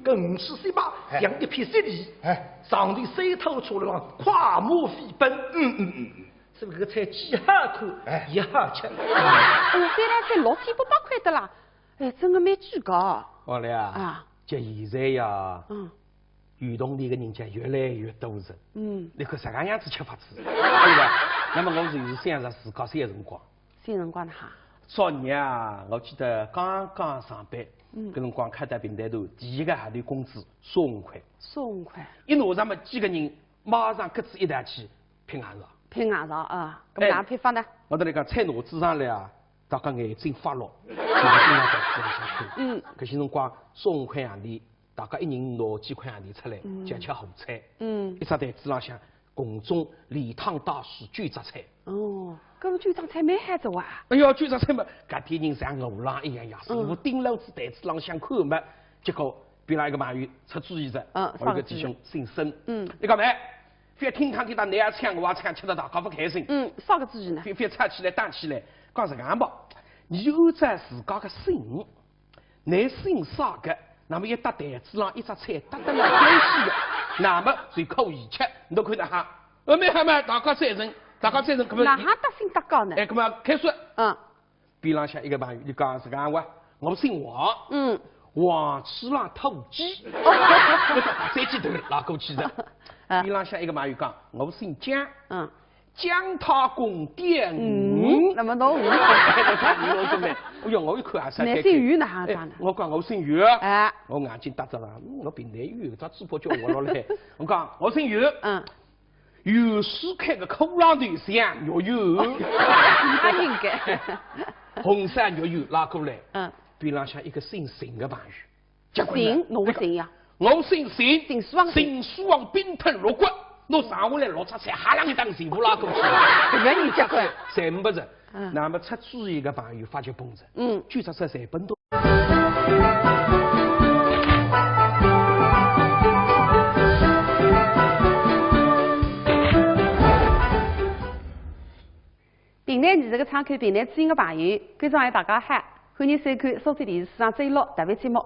搿五尺水马，哎。像一匹雪梨，哎。上头三头车浪快马飞奔。嗯，嗯，嗯，嗯。所以搿个菜既好看，哎。也好吃。哎哟，三两菜六千八百块的啦，哎，真的蛮贵个。好了呀，啊。就现在呀，嗯。 有铜钿个人家越来越多了。嗯。侬看啥个样子吃法子，对伐？那么我就是想着自家小辰光。小辰光哪哈？作孽啊，我记得刚刚上班，嗯。搿辰光开到平台头，第一个号头工资三万块。三万块。一拿上么几个人马上各自一道去拼牙膏。拼牙膏啊，搿么哪能拼法呢？哎，我跟侬讲，菜拿仔上来啊，大家眼睛发绿，眼睛要在地上去。嗯。搿些辰光三万块洋钿 大家一人拿几块洋钿出来，嗯。就吃好菜。嗯。一只台子浪向，共种连汤带水九只菜。哦，搿么九只菜蛮好做啊。哎哟，九只菜嘛，搿点人像饿狼一样呀，嗯。师傅盯牢仔台子浪向看嘛，结果边浪一个朋友出主意哉，嗯，我有个弟兄姓孙，啥个主意？嗯。伊讲，哎，覅听听听到侬也抢我也抢，吃得大家勿开心。嗯，啥个主意呢？覅，覅吵起来打起来，讲实梗吧，侬就按照自家个性 侬姓啥个，那么一搭台子浪一只菜搭得来关系个，那么就可以吃。侬看哪哈？呃，蛮好嘛，大家赞成，大家赞成，搿么哪哈搭姓搭界呢？哎，搿么开始。嗯。边浪向一个朋友，伊讲是讲我，我姓王。嗯。王鼠狼土鸡。哦。我再去头拉过去的。啊。边浪向一个朋友讲，我姓姜。嗯。 姜太公点鱼。嗯，那么侬鱼。哎哟，我一看啊，啥，乃姓于哪哈讲呢？哎，我讲我姓于。哎。我眼睛搭着了，嗯，我平台有一只主播叫我了嘞。我讲我姓于。嗯。于是开个口浪头像，肉圆。那应该。红烧肉圆拉过来，嗯。边浪向一个姓邢个朋友。 结棍了。姓，侬个姓呀？我姓邢，姓苏王。姓苏王，冰吞六国，侬上下来六只菜，哈啷一档全部拉过去。搿个人结棍。全部是。嗯。那么出主意个朋友发觉崩着。嗯。九只菜侪崩脱。 评弹艺术个窗口，评弹知音个朋友，观众朋友大家好，欢迎收看苏州电视书场周六特别节目。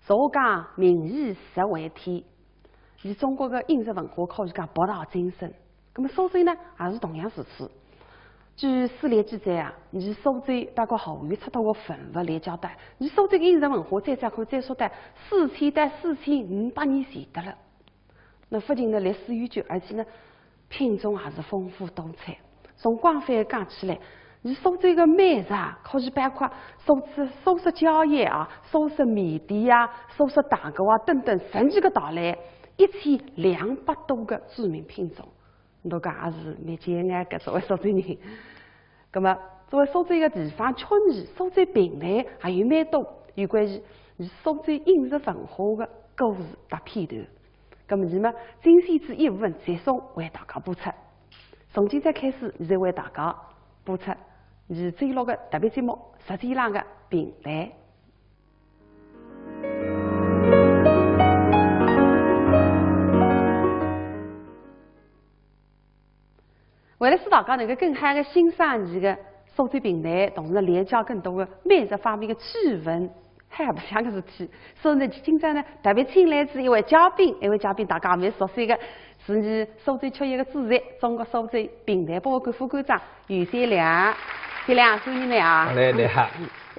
俗话讲，民以食为天，而中国个饮食文化可以讲博大精深。那么苏州呢，也是同样如此。据史料记载啊，而苏州大概后有出土个文物来交代，而苏州个饮食文化最早可以追溯到四千到四千五百年前的了。 那不仅呢历史悠久，而且呢品种也是丰富多彩。从广泛讲起来，而苏州个美食啊，可以包括苏式，苏式宵夜啊、苏式面点啊、苏式蛋糕啊等等十几个道类，一千两百多个著名品种。侬讲也是蛮骄傲个，作为苏州人。 那么，作为苏州一个地方曲艺，苏州评弹还有蛮多有关于，于苏州饮食文化个故事搭片段。那么，那么精选仔一部分，节目为大家播出。从今朝开始，现在为大家播出，是周六个特别节目，《舌尖浪个评弹》。 为了使大家能够更好个欣赏伊个苏州评弹，同时呢，了解更多个美食方面个趣闻，还勿像个事体。所以呢，今朝呢，特别请来仔一位嘉宾，一位嘉宾大家也蛮熟悉个，是伊苏州曲艺个主席，中国苏州评弹博物馆副馆长于天良。天良，欢迎你啊！来，你好。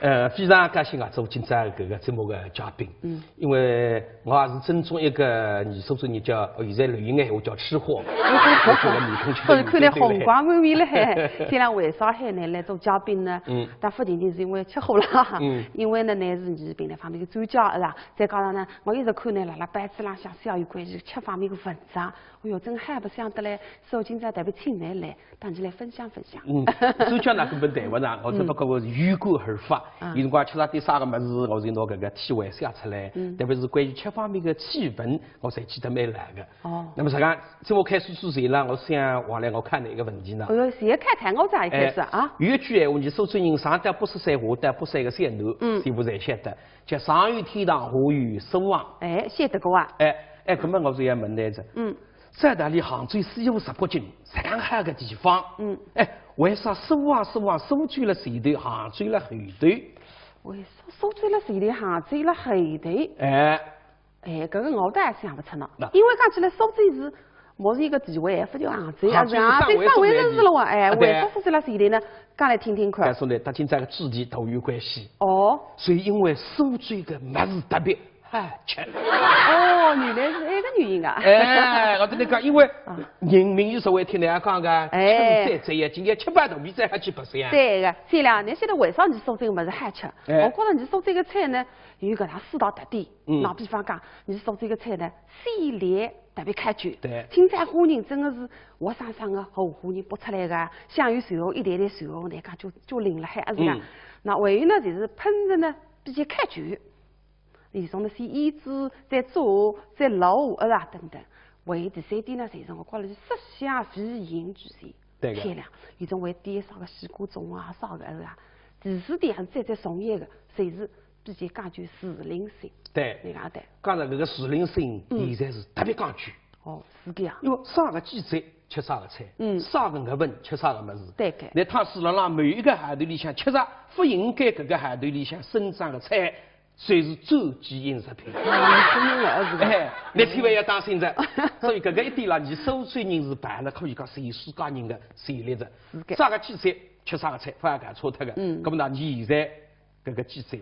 呃，非常高兴啊，做今朝搿个节目个嘉宾。嗯。 因为我也是正宗一个，你说说你叫，哦，现在流行个闲话叫吃货，我觉得面孔吃得有点对了。看来红光满面了嘿。天良为啥喊你来做嘉宾呢？嗯。但不仅仅是因为吃货啦，嗯。因为呢，你是你评弹方面个专家，是吧？再加上呢，我一直看你辣辣报纸浪向写有关于吃方面个文章，哎哟，真好白相得来，所以今朝特别请你来， 搭伊来分享分享。嗯，专家呢根本谈勿上，我只不过是有感而发。嗯。有辰光吃着点啥个物事，我就拿搿个体会写出来。嗯。特别是关于吃方面个趣闻，我侪记得蛮牢个。哦。那么实际上，节目开始之前呢，我想王来我考你一个问题呢。哎哟，先看看我这一开始啊。哎，有一句闲话，你苏州人上到八十岁，下到八十岁个小囡，嗯。全部侪晓得，叫上有天堂，下有苏杭。哎，晓得个啊。哎，哎，搿么我就要问你一只。嗯。 照道理杭州西湖十八景，实梗好个地方。嗯。哎，为啥苏杭，苏杭，苏州辣前头，杭州辣后头？为啥苏州辣前头，杭州辣后头？哎。哎，搿个我倒也想勿出呢，因为讲起来苏州是，我是一个地位，勿就杭州啊，是啊，上海上海人士了哇，哎，为啥苏州辣前头呢？讲来听听看。告诉你，他今朝个主题都有关系。哦。所以因为苏州个物事特别好吃。哦，原来是搿个原因啊。哎，我跟你讲，因为人民有所谓听人家讲个，哎，吃饭最要紧，要吃饱肚皮再好去白相呀。对个，对了，侬晓得为啥侬苏州物事好吃？哎，我觉着侬苏州个菜呢，有搿能四大特点。 嗯，那比方讲，侬苏州个菜呢，鲜甜特别考究。对，青菜虾仁真个是活生生个河湖人剥出来个，香油水喉一袋袋水喉，那讲就就淋了海，啊是个。嗯，那还有呢，就是烹调呢比较考究，伊从那些腌制、再炸、再卤，啊是啊等等。还有第三点呢，就是我觉着是色香味形俱全。 对个，漂亮，有种会点啥个西瓜盅啊，啥个是啊。第四点还是最最重要个，就是比较讲究时令性。对，你讲对。讲到搿个时令性，嗯，现在是特别讲究。哦，是搿样。因为啥个季节吃啥个菜，嗯，啥个月份吃啥个物事。对个。那倘使辣辣某一个号头里向吃着勿应该搿个号头里向生长个菜， 侪是转基因食品。啊，真个是个。哎，侬千万要当心着。所以搿个一点啦，侬苏州人是办了可以讲全世界人个权利着。是个。啥个季节吃啥个菜，勿要搞错脱个。嗯。搿么呢，侬现在搿个季节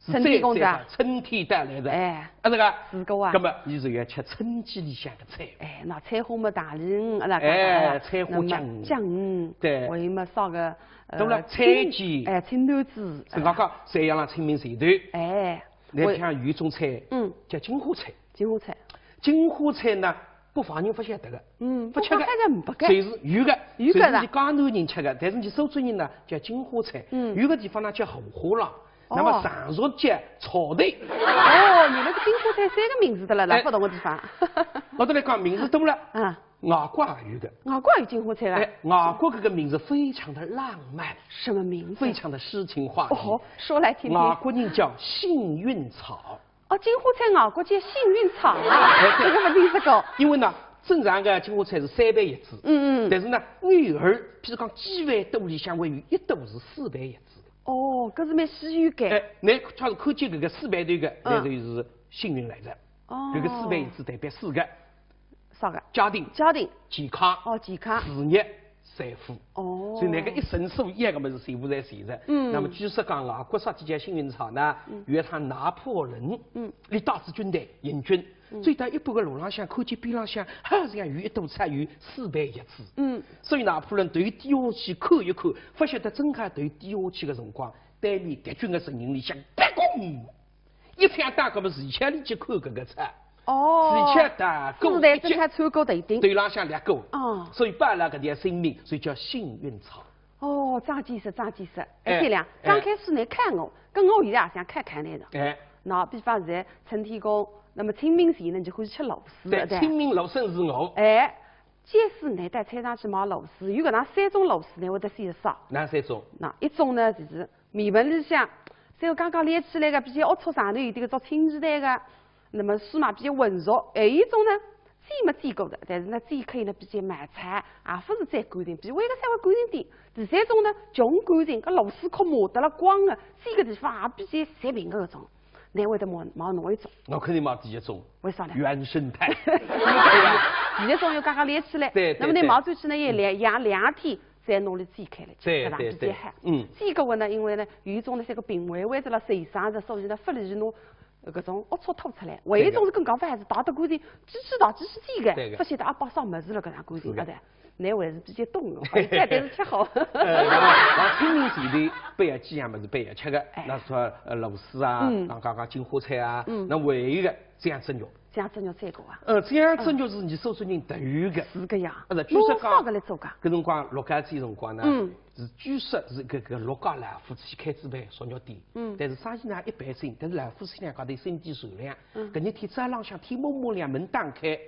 是最，春天到哉啊。最好，春天到来着。哎。啊，是个。是个啊。搿么侬就要吃春季里向个菜。哎，那菜花么大梨，啊，那哎，菜花酱。那么酱，对。还有么啥个，呃，都了，青，菜鸡。哎，青团子。是刚刚，侪要辣清明前头。哎。 那像有一种菜，嗯，叫金花菜。金花菜。金花菜呢，北方人勿晓得个，嗯，勿吃个，北方菜侪没个。侪是有个，有个啦。侪是侬江南人吃个，但是侬苏州人呢，叫金花菜。嗯，有个地方呢叫荷花浪，哦，那么常熟叫草头。哦，原来是金花菜三个名字的了，辣，哎，勿同个地方。我跟侬讲，名字多了。啊。 外国也有个。外国也有金花菜啊？哎，外国搿个名字非常的浪漫，什么名字？非常的诗情画意。哦，说来听听。外国人叫幸运草。哦，金花菜外国叫幸运草啊，哎，对。搿个勿听说过。因为呢，正常个金花菜是三瓣叶子，嗯嗯。但是呢，偶尔，譬如讲几万朵里向会有一朵是四瓣叶子的。哦，搿是蛮稀有个。哎，侬假使看见搿个四瓣头个，嗯，那就是幸运来着。哦。搿个四瓣叶子代表四个。 啥个？家庭。家庭。健康。哦，健康。事业，财富。哦。所以搿个一生所有个物事全部侪全着。嗯。那么据说讲，外国啥体叫幸运草呢？嗯。有一趟拿破仑，嗯，伊带仔军队行军，嗯，走到一半个路浪向，看见边浪向好像有一朵菜有四瓣叶子。嗯。所以拿破仑头低下去看一看，勿晓得正好头低下去个辰光，对面敌军个阵营里向，啪，嘣！ 一枪打过么，是向里去看搿个菜。哦。是向打过一记，子弹正好穿过头顶。头浪向裂过。哦。所以保了搿条性命，所以叫幸运草。哦，长见识，长见识。哎，哎，对了，哎，刚开始侬看我，搿我现在也想看看侬了。哎。那比方现在春天过，那么清明前呢，侬就欢喜吃螺蛳，对，对。清明螺蛳是我。哎，假使侬到菜场去买螺蛳，有搿能三种螺蛳，侬会得选啥？哪三种？那一种呢，就是 面盆里向，像我刚刚撩起来个，比较龌龊上头有点个做青鱼蛋个，那么水嘛比较浑浊。还有一种呢，煎么煎过个，但是呢，煎可以呢比较冒菜，也勿是最干净，比为个稍微干净点。第三种呢，穷干净，搿螺蛳壳磨得了光个，煎个地方也比较煞平个搿种。侬会得买，买哪一种？我肯定买第一种。为啥呢？原生态。第一种又刚刚撩起来，对，对，那么侬对。买转去呢，也两，养两天， 再拿伊煎开来吃，对，搿能比较好。对，对，嗯。煎过个呢，因为呢，有一种呢，像个病危危着了，受伤着，所以呢，勿利于拿搿种龌龊吐出来。还有一种是更加勿好，还是汏得干净，继续汏，继续煎个，对个。勿晓得阿摆啥物事了，搿能干净，是个。啊对。侬还是比较懂个，反正但是吃好。呃，那么，那清明前头，勿要几样物事，勿要吃个，哎。那说，呃，螺蛳啊，嗯。那刚刚金花菜啊，嗯。那还有一个 酱汁肉。酱汁肉最高啊。呃，酱汁肉是侬苏州人特有个。是个呀。呃，据说讲，拿啥个来做个？搿辰光陆家嘴辰光呢，嗯。是据说是搿个陆家老夫妻开仔爿熟肉店，嗯。但是生意呢一般性，但是老夫妻两家头心地善良，嗯。搿日天早浪向天蒙蒙亮门打开，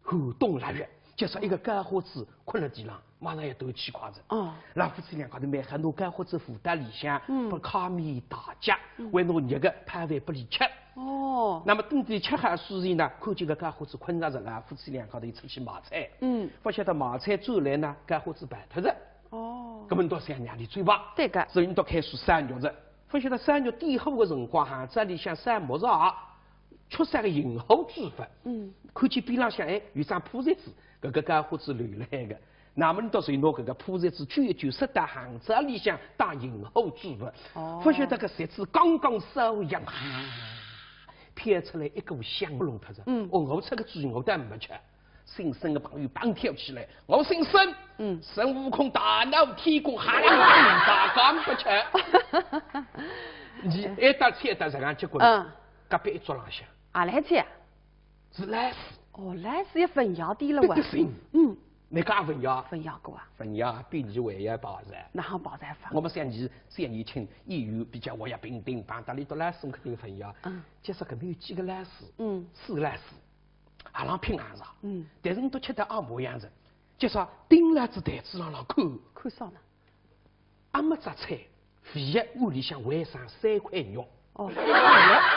寒冬腊月，就说一个干货子困了地浪，马上要断气快哉。哦。老夫妻两家头蛮好，拿干货子扶到里向，嗯。拨炕面搭脚，嗯。还拿热个泡饭拨伊吃。 哦。那么等到吃好之后呢，看见搿家伙子困着了，夫妻两家头出去买菜。嗯。勿晓得买菜转来呢，家伙子跑脱了。哦。搿么到想让伊走吧。对个。所以伊倒开始烧肉了。勿晓得烧肉点火个辰光，哈，在里向烧木柴啊，缺少个银货珠宝。嗯。看见边浪向，哎，有张破折子，搿个家伙子留辣海个。那么侬倒是拿搿个破折子揪一揪，塞到行装里向当银货珠宝。哦。勿晓得搿折子刚刚烧一样，哈，飘出来一股香味，弄脱仔。嗯。哦，我出个主意，我倒没吃。 姓孙个朋友蹦跳起来，我姓孙，嗯。孙悟空大闹天宫，还让大家勿吃。你一搭切搭这样结棍，嗯。隔壁一桌浪向，啊，来姐，是老师。哦，老师也分校的了哇。不得行。嗯。你讲分校？分校过啊。分校比你还要暴躁。哪哼暴躁法？我们想你，想你请演员比较活跃平等，碰到你都老师，我肯定分校。嗯。就是搿边有几个老师，嗯。四个老师。 阿拉拼硬上。嗯。但是侬都吃得阿模样子，就说盯牢仔台子浪浪看。看啥呢？阿没只菜，唯一碗里向还剩三块肉。哦。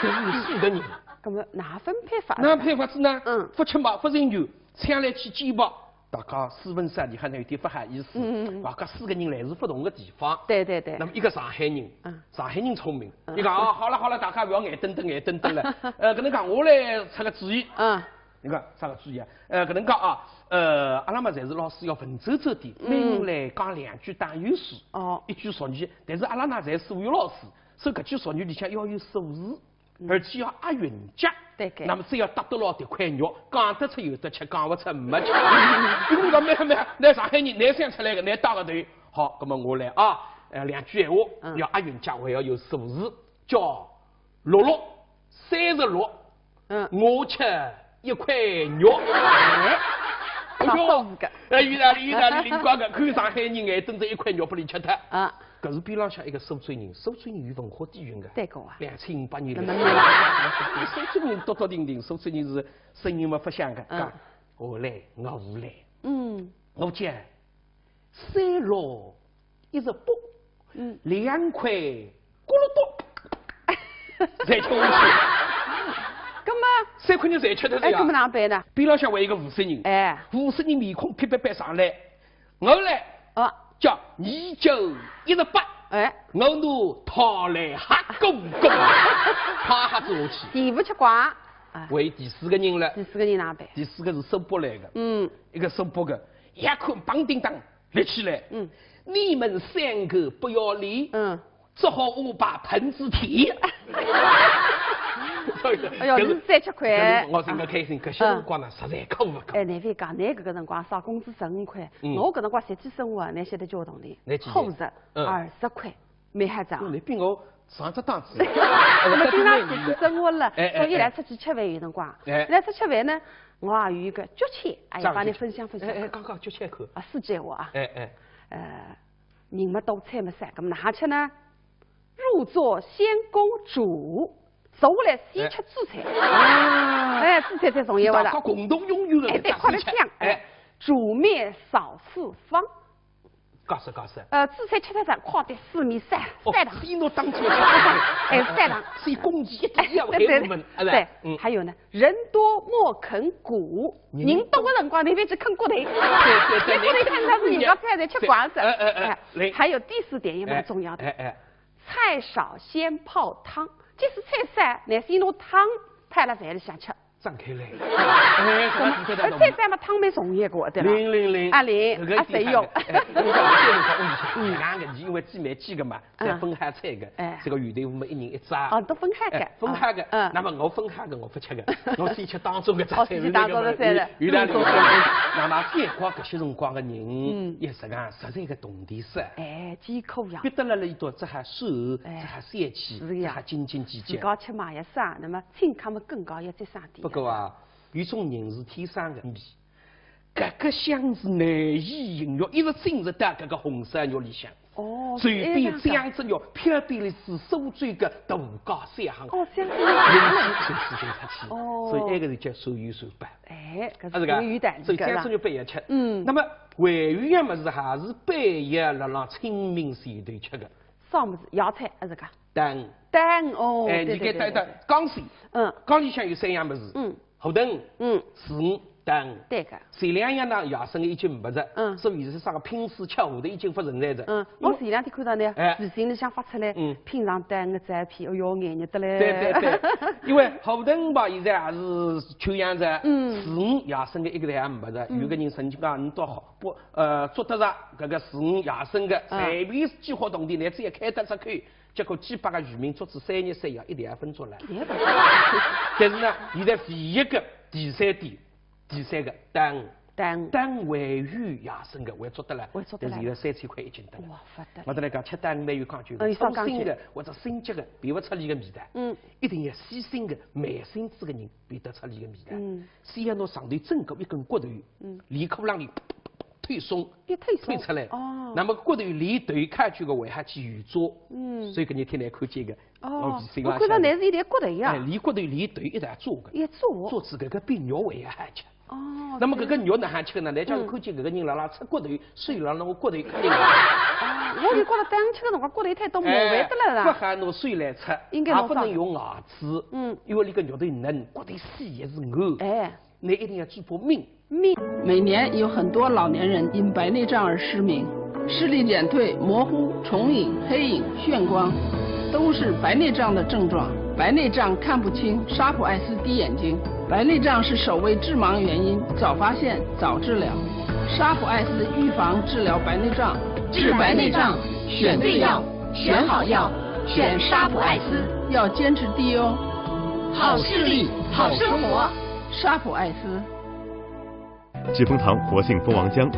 但是有四个人。搿么哪分配法？哪分配法子呢？嗯。勿吃嘛，勿承认，抢来去煎包。大家斯文少年还能有点勿好意思。嗯嗯嗯。外加四个人来自勿同个地方。对对对。那么一个上海人，嗯。上海人聪明，嗯。伊讲啊，好了好了，大家勿要眼瞪瞪眼瞪瞪了。呃，搿能讲，我来出个主意。嗯。 侬讲啥个主意啊？呃，搿能讲啊，呃，阿拉嘛侪是老师要文绉绉的，嗯。每人来讲两句打油诗，哦。一句俗语，但是阿拉呢侪是所有老师，所以搿句俗语里向要有数字，嗯。而且要押韵脚。对个。那么只要搭得牢迭块肉，讲得出有得吃，讲勿出没吃。如果侬讲没有没有，㑚上海人，㑚想出来个，㑚带个头。好，葛么我来啊，呃，两句闲话，嗯。要押韵脚，还要有数字，叫六六三十六。 嗯。我吃一块肉。哎，哎呦，啥数字个？哎，有道理，有道理，灵光个，看上海人眼瞪着一块肉拨伊吃脱。啊。搿是边浪向一个苏州人，苏州人有文化底蕴个。对个啊。两千五百年历史。那么，苏州人笃笃定定，苏州人是声音嘛勿响个，嗯。讲，我来，我来。嗯。我讲， 三六一十八，嗯。两块咕噜多，侪吃下去。葛么？三块肉侪吃脱仔呀。哎，葛么哪办呢？边浪向还有一个五十人，哎。五十人面孔皮白白上来，我来，啊。叫二九一十八，哎。我拿讨来哈公公，啪哈子下去。全部吃光。哎。还有第四个人了。第四个人哪办？第四个是苏北来个，嗯。一个苏北个，一看棒叮当， 立起来。嗯。你们三个不要理，嗯。只好我把盆子提。哎呦，搿是，侬是三吃块。搿是我真个开心，搿歇辰光呢，嗯。实在可勿可。哎，难为讲，㑚搿个辰光啥工资十五块，嗯。我搿辰光实际生活啊，㑚晓得几钿铜钿？㑚几钿？好着，嗯。二十块，蛮吓人。哟，侬比我上只档次。我们经常实际生活了，哎，哎，所以来出去吃饭有辰光，哎。来出去吃饭呢， 我也有一个诀窍，哎，帮你分享分享看。哎，哎，讲讲诀窍看。啊，四句闲话啊。哎，哎。呃，人嘛多，菜嘛少，葛么哪吃呢？入座先攻主，坐下来先吃主菜。哎。啊。哎，主菜最重要了。大家共同拥有的，哎，对，快点讲。哎。煮面少四方。 解释解释。呃，主菜吃脱仔，快点四面三，哦，三趟。先拿当初吃脱，哎，三趟。先攻击一点，哎，要对对对，回我们，哎，对，嗯。还有呢，人多莫啃骨，人多个辰光，侬覅去啃骨头。对对对，骨头啃脱仔，人家饭侪吃光仔。哎，哎，哎，哎，来。还有第四点也蛮重要的，哎，哎。菜少先泡汤，即使菜少，㑚先拿汤泡辣饭里向吃。 张开来。哎，什么？呃，菜少嘛，汤蛮重要个，对吧？灵灵灵。啊，灵，搿个啊，实用。哎，我讲，我讲，我讲，嗯。两个人因为煮蛮几个嘛，嗯。再分开菜个，哎。搿个鱼头我们一人一只。哦，都分开个。哎，分开个。嗯。那么我分开个，我勿吃个，我先吃当中个只菜，哦，先吃当中个菜了。有，有道理。嗯。那么搿光搿歇辰光个人，嗯。也是讲实在个动地少。哎，几口呀。逼得来了一段，只好收，哎。只好嫌弃，是呀。只好斤斤计较。自家吃嘛也少，那么 请客么更加要节省点。不过啊，有种人是天生个，搿个香是难以形容，一直浸着到搿个红烧肉里向。哦，随便这样子。这样子肉，偏偏的是苏州个大家小巷。哦，这样子。人气就是经常去，哦。所以埃个是叫手有手办。哎，搿是啊，是个，有点所以这样子肉半夜吃。嗯。那么还有一样物事还是半夜辣辣清明前头吃个。啥物事？野菜，啊，是个。蛋。蛋，哦，哎，对，对，对，对。你给蛋蛋，缸水，嗯。缸里向有三样物事。嗯。 河豚，嗯。鱼，嗯，对个。前两年呢，野生个已经没了，嗯，所以是啥个拼死吃活个已经不存在了。嗯，我前两天看到呢，哎，微信里向发出来，嗯，拼上当个照片，哎哟，眼热得嘞。对对对，因为后头吧，现在还是圈养着，嗯，四五野生个一个侪没了，嗯，有个人曾经讲，你到好不呃，捉得着搿个四五野生个，嗯，随便几化铜钿，乃只要开得出口，结果几百个渔民捉仔三日三夜，一点也分捉了。也不是。但是呢，现在唯一个第三点，第三个耽误，耽误，耽误还有野生个，还捉得了，还捉得了，但是现在三千块一斤得了。哇，不得了。我跟侬讲，吃耽误蛮有讲究个，嗯，有啥讲究？新鲜个或者新鲜个，辨勿出伊个味道。嗯，一定要细心个、慢性子个人辨得出伊个味道。嗯，先要拿上头整个一根骨头，嗯，连壳浪里 推松，一推松，推出来，哦，那么骨头连头看去个为啥去有做，嗯，所以搿日天来看见个，哦，我看到乃是一条骨头呀，哎，连骨头连头一道做个，也做，做仔搿个饼肉为啥吃？哦，那么搿个肉哪能吃呢？来叫看见搿个人辣辣吃骨头，手辣辣拿骨头搿里，哦，我就觉得当吃个辰光骨头太多麻烦得了啦，哎，不好拿手来吃，应该拿放，也不能用牙齿，嗯，因为伊个肉头嫩，骨头细也是硬，哎，侬一定要嘴巴抿。 每年有很多老年人因白内障而失明，视力减退、模糊、重影、黑影、眩光，都是白内障的症状。白内障看不清，沙普爱思滴眼睛。白内障是首位致盲原因，早发现，早治疗。沙普爱思预防治疗白内障。治白内障，选对药，选好药，选沙普爱思。要坚持滴哦。好视力，好生活。沙普爱思。 知蜂堂活性蜂王浆，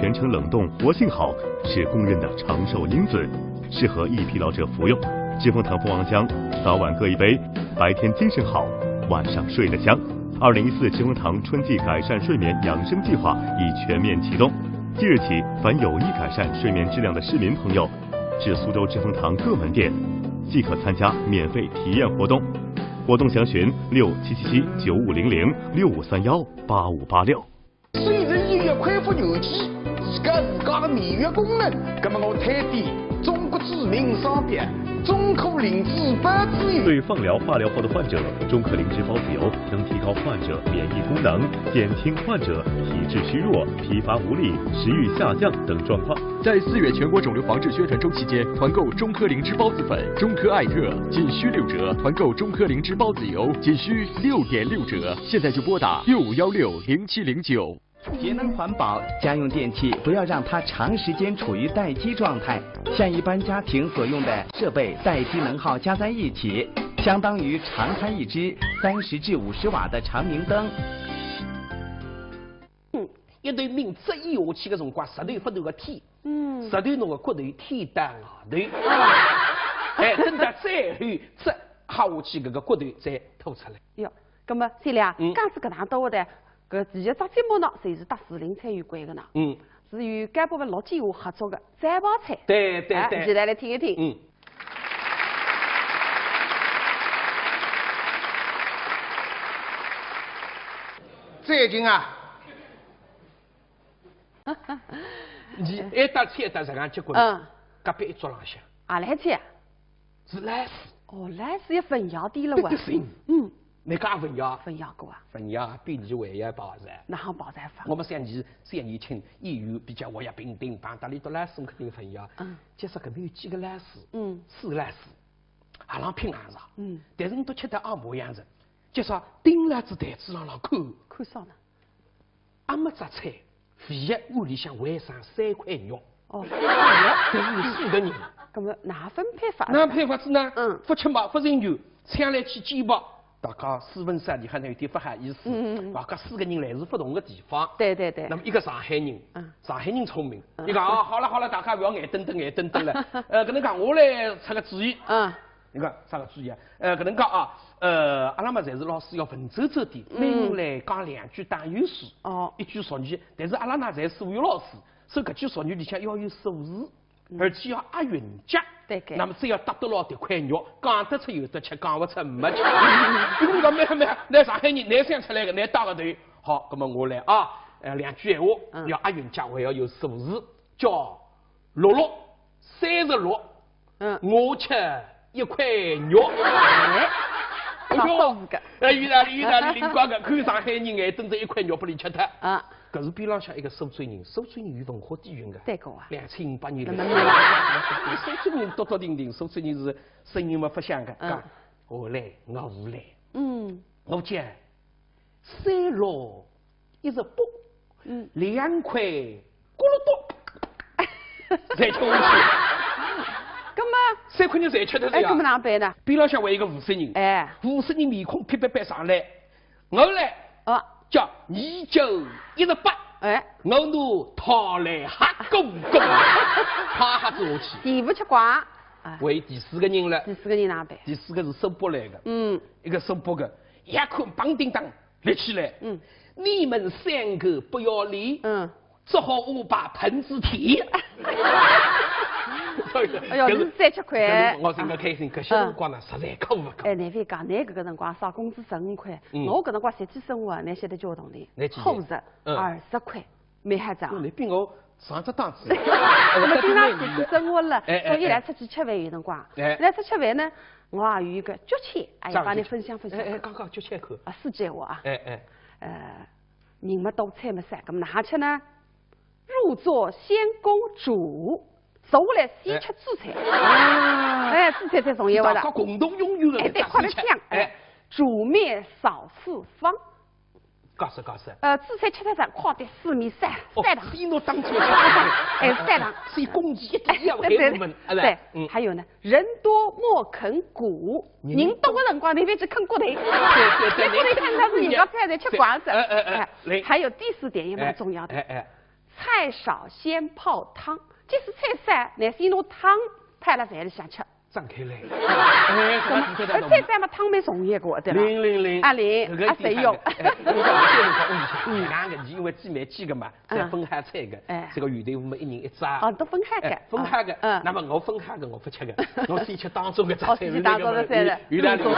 全程冷冻，活性好，是公认的长寿因子，适合易疲劳者服用。知蜂堂蜂王浆，早晚各一杯，白天精神好，晚上睡得香。二零一四知蜂堂春季改善睡眠养生计划已全面启动，即日起，凡有意改善睡眠质量的市民朋友，至苏州知蜂堂各门店，即可参加免费体验活动。活动详询六七七七九五零零、六五三幺八五八六。 虽然医院恢复原期，提高自家个免疫功能，那么我推荐中国著名商标中科灵芝孢子油。对放疗、化疗后的患者，中科灵芝孢子油能提高患者免疫功能，减轻患者体质虚弱、疲乏无力、食欲下降等状况。在四月全国肿瘤防治宣传周期间，团购中科灵芝孢子粉、中科艾特仅需六折，团购中科灵芝孢子油仅需六点六折。现在就拨打六五幺六零七零九。 节能环保，家用电器不要让它长时间处于待机状态。像一般家庭所用的设备，待机能耗加在一起，相当于常开一支三十至五十瓦的长明灯。嗯，一头命这一下去个辰光，石头勿断个添，嗯，石头弄个骨头添到外头，哎，等到最后这下去搿个骨头再吐出来。哟，葛么，谢丽啊，嗯，讲是搿能多的， 搿第一只节目呢，侪是搭时令菜有关的呢。嗯，是由该部分陆建华合作的摘报菜。对对对，哎，一起来听一听。嗯。最近啊，你一搭菜一搭这样结棍，嗯，隔壁一桌浪向，啊，来吃啊？是辣水。哦，辣水也汾药店了哇。对对对。嗯。 侬讲汾药？汾药过啊？汾药比你还要爆噻。哪哼爆噻法？我们像你，像你请演员比较活跃，平平棒，大家都来送肯定汾药。嗯。就说搿能有几个辣水，嗯，四个辣水，阿拉拼硬上。嗯。但是侬都吃得阿模样子，就说盯牢仔台子上了看。看啥呢？ 阿末只菜，唯一碗里向还剩三块肉。哦，但是有四个人。葛么哪分配法？哪分配法子呢？嗯，勿吃嘛，勿成就，抢来去煎吧。大家四分三，侬还有点勿好意思。嗯嗯嗯。大家四个人来自勿同个地方。对对对。那么一个上海人，嗯，上海人聪明，嗯，伊讲啊，好了好了，大家勿要眼瞪瞪眼瞪瞪了。呃，搿能讲，我来出个主意。嗯。 侬讲啥个主意啊？呃，搿能讲啊，呃，阿拉嘛侪是老师要文绉绉点，嗯，每人来讲两句打油诗，哦，一句俗语，但是阿拉呢侪是数学老师，所以搿句俗语里向要有数字，嗯，而且要押韵脚。对个。那么只要搭得牢迭块肉，讲得出有得吃，讲勿出没吃。如果侬讲蛮好蛮好，㑚上海人，㑚想出来个，㑚带个头。好，葛么我来啊，呃，两句闲话，嗯，要押韵脚，还要有数字，叫六六三十六。 嗯，我吃一块肉。哎，哎，好吃个。哎，有道理，有道理，灵光个，看上海人哎，等着一块肉拨伊吃脱。啊，搿是边浪向一个苏州人，苏州人有文化底蕴个。对个啊。两千五百年那么来，苏州人笃笃定定，苏州人是声音嘛勿响个，嗯讲我来，我无来，嗯，我讲三六一十八，嗯两块咕噜多，侪吃下去，那么，三块肉侪吃脱哎，那么呀。哪办呢？边浪向还有一个无锡人，哎，无锡人面孔皮白白上来，我来哦，叫二九一十八，哎，我拿讨来哈公公，啪哈子下去。第五吃光，哎，还有第四个人了，第四个人哪办？第四个是苏北来的，嗯，一个苏北的，一看梆叮当立起来，嗯，你们三个不要脸，嗯，只好我把盆子舔。哎哟，搿侬是再吃亏。搿我真个开心，搿歇辰光呢，实在可勿可。哎，难为讲，㑚搿个辰光啥工资十五块，嗯我搿辰光实际生活，㑚晓得几化铜钿？㑚几钿好着，嗯二十块，蛮吓人。侬比我上只档次。我们经常实际生活了，哎哎所以来出去吃饭有辰光，哎来出去吃饭呢，我也有一个訣窍，哎，啥帮你訣窍分享分享。哎哎，讲讲，就吃口。啊，四句闲话啊，哎哎，呃，人嘛多菜嘛少，搿么哪吃呢？入座先攻主，坐下来先吃主菜。啊，哎，主菜最重要的。大家共同拥有的哎，对，快点讲。哎，煮面少四方。告诉告诉。呃，主菜吃得上，快点四面三哦三堂。先拿当初哎，三堂。先攻击一点要哎对黑我们，哎对来，嗯，还有呢，人多莫啃骨，人人多的辰光，侬覅去啃骨头。对对对，侬骨头看到是人家菜侪吃光着。哎哎哎，来，还有第四点也蛮重要的，哎哎，菜少先泡汤，即使菜少，乃先拿汤泡了饭里向吃。张开来，哎，什么呃菜少嘛，汤蛮重要个，对吧？零零零，啊零啊，谁用？哎，我讲这个讲，嗯，两个人因为几买几个嘛，再分下菜个哎，这个鱼头我们一人一只，哦，都分开个哎，分开个，嗯，那么我分开个，我不吃个，我先吃当中个只哦，菜，先吃当中个菜了有两个，嗯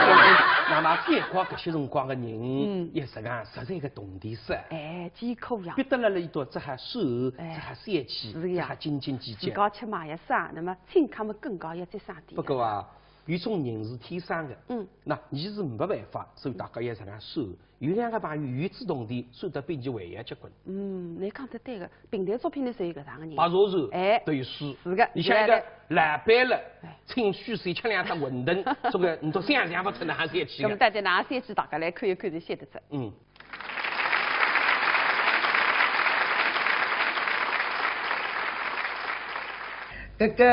那么结果搿些辰光个人，嗯也是讲实在个动地色，哎，几口呀逼。得了里头，这还瘦，哎这还小气，是呀这还斤斤计较。自家吃嘛也少，那么请客么更加要节省点。不过啊，有种人是天生的，嗯，那你是没办法，所以大家也是讲瘦。有两个朋友与之同地，瘦得比你还要结棍。嗯，侬讲得对个，评弹作品里是有搿样个人。白蛇传，哎都有书。是个你像一个是个老板了，请许仙吃两只馄饨，这个你都想象不出来还是要去的。那么大家拿三句大家来看一看就晓得着。嗯。这个，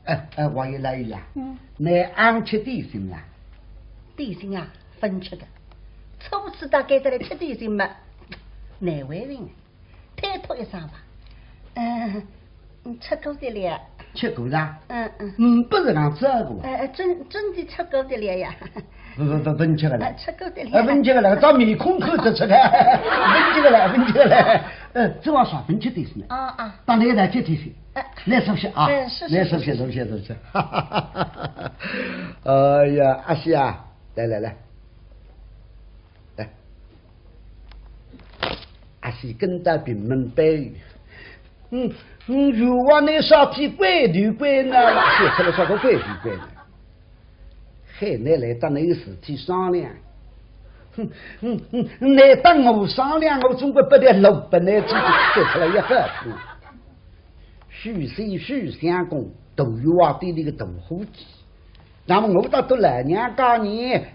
呃呃，王爷来呀，嗯，你俺吃点心啦？点心啊，分吃的。初次到该搭来吃点心嘛，难为情，推脱一声吧。嗯，吃过的了。吃过的？嗯嗯。嗯，不是讲这个。哎，真真的吃过的了呀。不不不，分吃个了。吃过的了。哎，分吃个了，照面孔看得出来，分吃个了，分吃个了。呃，这往上分吃点心。啊啊。当然来吃点心。哎，来坐下啊，哎，是是来坐下，坐下，坐下。哎呀，阿喜啊，来来来，来。阿喜跟到屏门背后，嗯嗯，冤枉你啥体鬼头鬼脑，写出来啥个鬼头鬼脑？ 喊你来搭你有事体商量。哼哼哼，你搭我商量，我总归不得落不来自己说出来也好听。许仙许相公，大冤枉对你个大伙计。那么我倒对老娘家呢，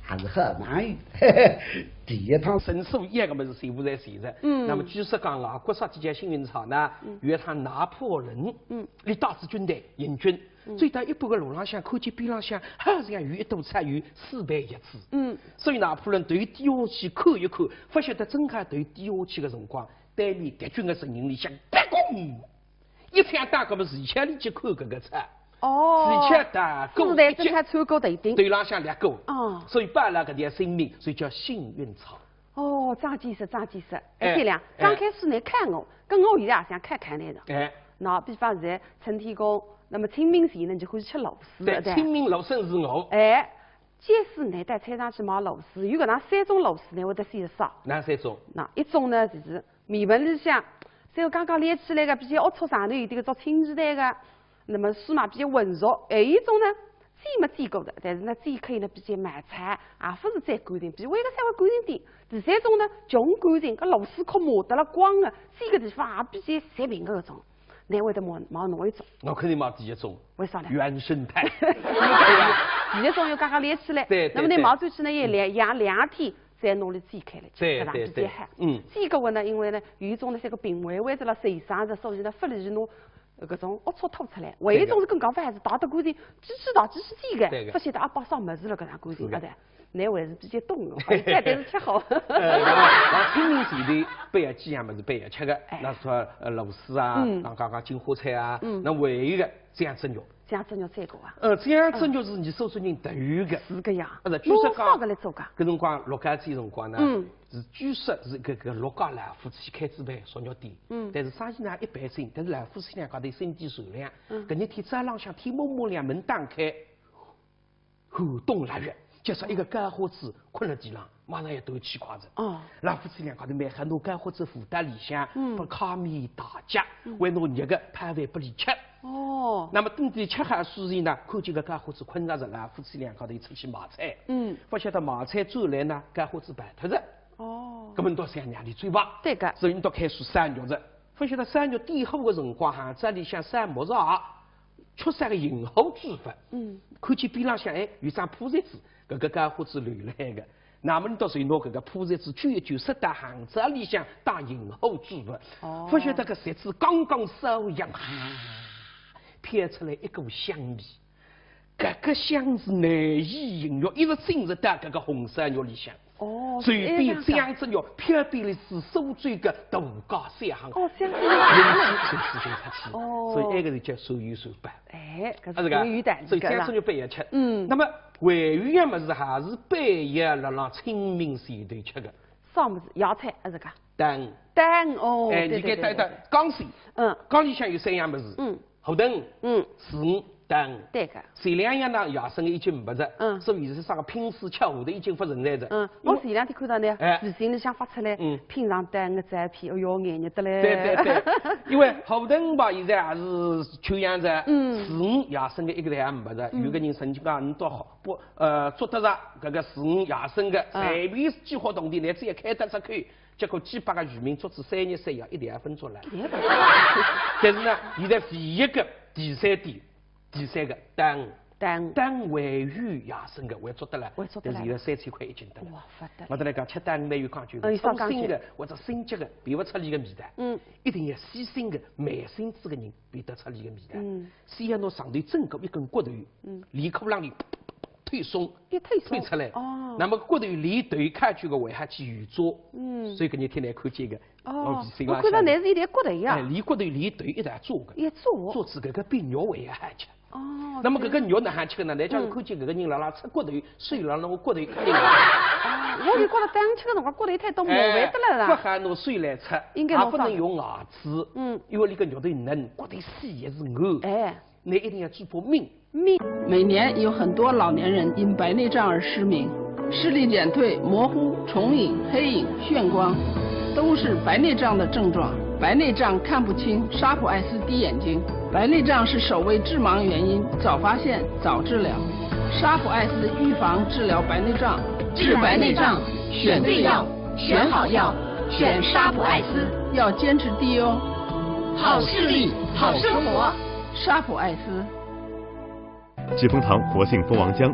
还是好朋友。嘿嘿，第一趟神书一个么事体勿在前头。嗯那么据说讲啊，国色天香幸运草呢，有一趟拿破仑，嗯，伊带仔军队行军，走到一半个路浪向，看见边浪向好像有一堵菜园四倍叶子。嗯，所以拿破仑头低下去看一看，勿晓得正好头低下去个辰光，对面敌军个阵营里向，啪公，一枪打过么，齐巧里去看搿个菜。哦，齐巧打过子弹正好穿过头顶。头浪向掠过。哦所以保了搿条性命，所以叫幸运草。哦，长见识，长见识。哎哎，对了，哎刚开始侬看我，跟我现在也想看看侬的。哎，那比方现在陈天公，那么清明前呢，侬就欢喜吃螺蛳，对，对。清明螺蛳是我。哎，假使侬到菜场去买螺蛳，有搿能三种螺蛳呢，会得选啥？哪三种？那一种呢，就是面盆里向，像我刚刚练起来个，比较龌龊上头有点个做清气弹个，那么水嘛比较浑浊。还有一种呢，剪么剪过个，但是呢，剪开呢比较毛糙，也勿是最干净，比为个稍微干净点。第三种呢，穷干净，搿螺丝壳磨得了光个，剪个地方也比较煞平个搿种。㑚会得买买哪一种？我肯定买第一种，为啥呢？原生态。第一种要刚刚练起来，对对那么㑚买转去呢，也两养两天，再拿来剪开来，对对对，嗯。剪过个呢，因为呢，有一种呢，像个病危危着了，受伤着，所以呢，勿利于拿 搿种龌龊吐出来，还有一种是更加烦，还是汏得干净，继续汏，继续洗个，勿晓得阿爸啥物事了，搿能干净，对勿对？㑚还是比较懂个，反正是吃好。呃，清明前头勿要几样物事勿要吃个，哎，那说呃螺丝啊，嗯，刚刚讲金花菜啊，嗯，那还有一个酱汁肉。酱汁肉最好啊。呃，酱汁肉是伲苏州人特有个。是个呀。呃，据说讲，搿辰光六家嘴辰光呢，嗯，是据说是搿个六家老夫妻开仔爿熟肉店。 嗯，但是生意呢一般性，但是老夫妻两家头心地善良。嗯，搿日天早浪向天蒙蒙亮门打开，寒冬腊月，就说一个干花子困了地浪，马上要断气快哉。哦，老夫妻两家头蛮好，拿干花子扶到里向，嗯，拨揩面汏脚，还拿热个泡饭拨俚吃。哦，那么等俚吃好之后呢，看见搿干花子困着哉，老夫妻两家头出去买菜。嗯，勿晓得买菜转来呢，干花子跑脱哉。 哦，搿么倒想让俚走吧，对个，所以倒开始烧肉哉。勿晓得烧肉点火个辰光，巷子里向烧木柴，缺少个引火之物。嗯，看见边浪向哎有张破席子，搿个干花子留辣海个，那么倒是拿搿个破席子揪一揪，塞到巷子里向当引火之物。哦，勿晓得搿席子刚刚烧一样，飘出来一股香味。 搿个香是难以形容，一直浸入到搿个红烧肉里向。哦，所以变酱汁肉，漂变的是苏州个大街小巷。哦，香是。人气就是就出去。哦，所以埃个是叫手有手办。哎，搿是有点。所以酱汁肉半夜吃。嗯。那么还有一样物事还是半夜辣辣清明前头吃个。啥物事？野菜还是个？蛋。蛋哦，哎，对对对对。讲起，嗯，缸里向有三样物事。嗯。 河豚，嗯，鱼，蛋。对个。前两样呢，野生个已经没哉，嗯，所以是啥个拼死吃河豚已经勿存在哉。嗯，我前两天看到呢，哎，微信里向发出来，嗯，品尝蛋个照片，哎哟，眼热得嘞。对对对，因为河豚吧，现在还是缺氧哉，嗯，鱼野生个一个也没哉，有个人曾经讲，你到好不呃，捉得着搿个鱼野生个，随便几化铜钿，乃只要开得出口， 结果几百个渔民捉仔三日三夜，一点也勿捉了。但是呢，现在唯一个第三点，第三个，蛋。蛋。蛋还有野生个，还捉得了，还捉得了。但是现在三千块一斤得了。哇，勿得了。勿得了，讲吃蛋蛮有讲究个，嗯，有啥讲究？粗心个或者心急个，辨勿出伊个味道。嗯。一定要细心个、慢性子个人辨得出伊个味道。嗯。先要拿上头整个一根骨头，嗯，连壳浪里 推松，一推松，推出来。哦。那么骨头连头看见个为啥去有做？嗯。所以搿日天来看见个，哦，我看到乃是一条骨头呀。哎，连骨头连头一道做个。一做。做仔搿个饼肉为啥吃？哦。那么搿个肉哪能吃呢？来讲看见搿个人辣辣吃骨头，手辣辣拿骨头搿里。哦，我就觉得当吃个辰光骨头太多麻烦得了啦。哎，勿好拿手来吃，应该拿啥？也勿能用牙齿，嗯，因为伊个肉头嫩，骨头细也是硬。哎。 那一定要嘴巴抿。抿。每年有很多老年人因白内障而失明，视力减退、模糊、重影、黑影、眩光，都是白内障的症状。白内障看不清，沙普爱思滴眼睛。白内障是首位致盲原因，早发现，早治疗。沙普爱思预防治疗白内障。治白内障，选对药，选好药，选沙普爱思。要坚持滴哦。好视力，好生活。沙普爱思。 致丰堂活性蜂王浆，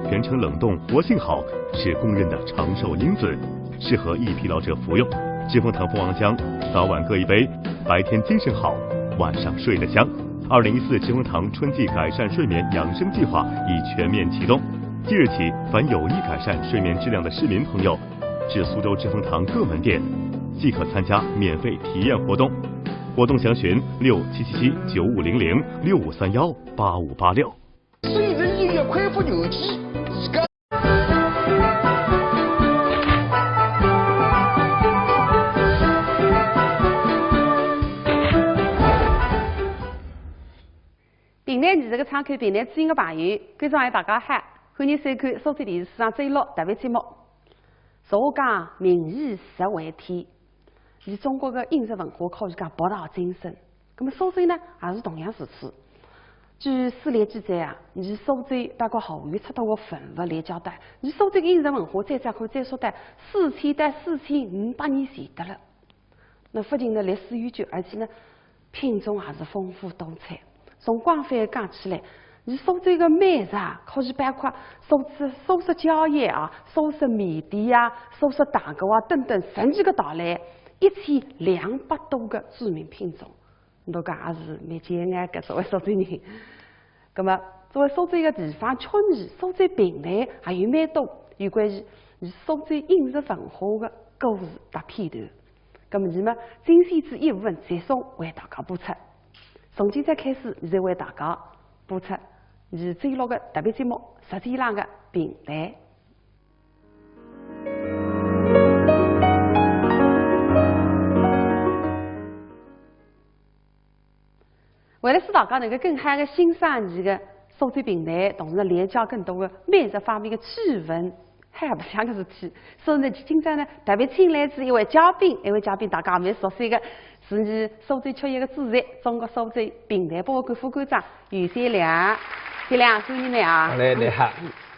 全程冷冻活性好，是公认的长寿因子，适合易疲劳者服用。致丰堂蜂王浆，早晚各一杯，白天精神好，晚上睡得香。二零一四致丰堂春季改善睡眠养生计划已全面启动。即日起，凡有意改善睡眠质量的市民朋友，至苏州致丰堂各门店，即可参加免费体验活动。活动详询六七七七九五零零、六五三幺八五八六。 水人音乐恢复元气，自家。评弹艺术个窗口，评弹知音个朋友，观众朋友大家好，欢迎收看苏州电视书场周六特别节目。俗话讲，民以食为天。 伊中国个饮食文化可以讲博大精深。葛末苏州呢，也是同样如此。据史料记载啊，伲苏州大概好有出土个文物来交代，伲苏州个饮食文化再再看再说到四千到四千五百年前得了。那勿仅呢历史悠久，而且呢品种也是丰富多彩。从广泛讲起来，伲苏州个美食啊，可以包括苏式苏式宵夜啊、苏式面点啊、苏式蛋糕啊等等十几个道类，一千两百多个著名品种。 侬讲也是蛮敬业个，作为苏州人。葛么，作为苏州一个地方曲艺，苏州评弹还有蛮多有关于伲苏州饮食文化个故事搭片段。葛么，伲么精选仔一部分节目为大家播出。从今朝开始，伲就为大家播出伲周六个特别节目《舌尖浪个评弹》。 为了使大家能够更好个欣赏伲个苏州评弹，同时呢了解更多个美食方面个趣闻，还勿像个事体。所以呢，今朝呢特别请来仔一位嘉宾，一位嘉宾大家蛮熟悉个，是伲苏州曲艺个主席，中国苏州评弹博物馆副馆长于先良。先良，欢迎侬啊！来，你好。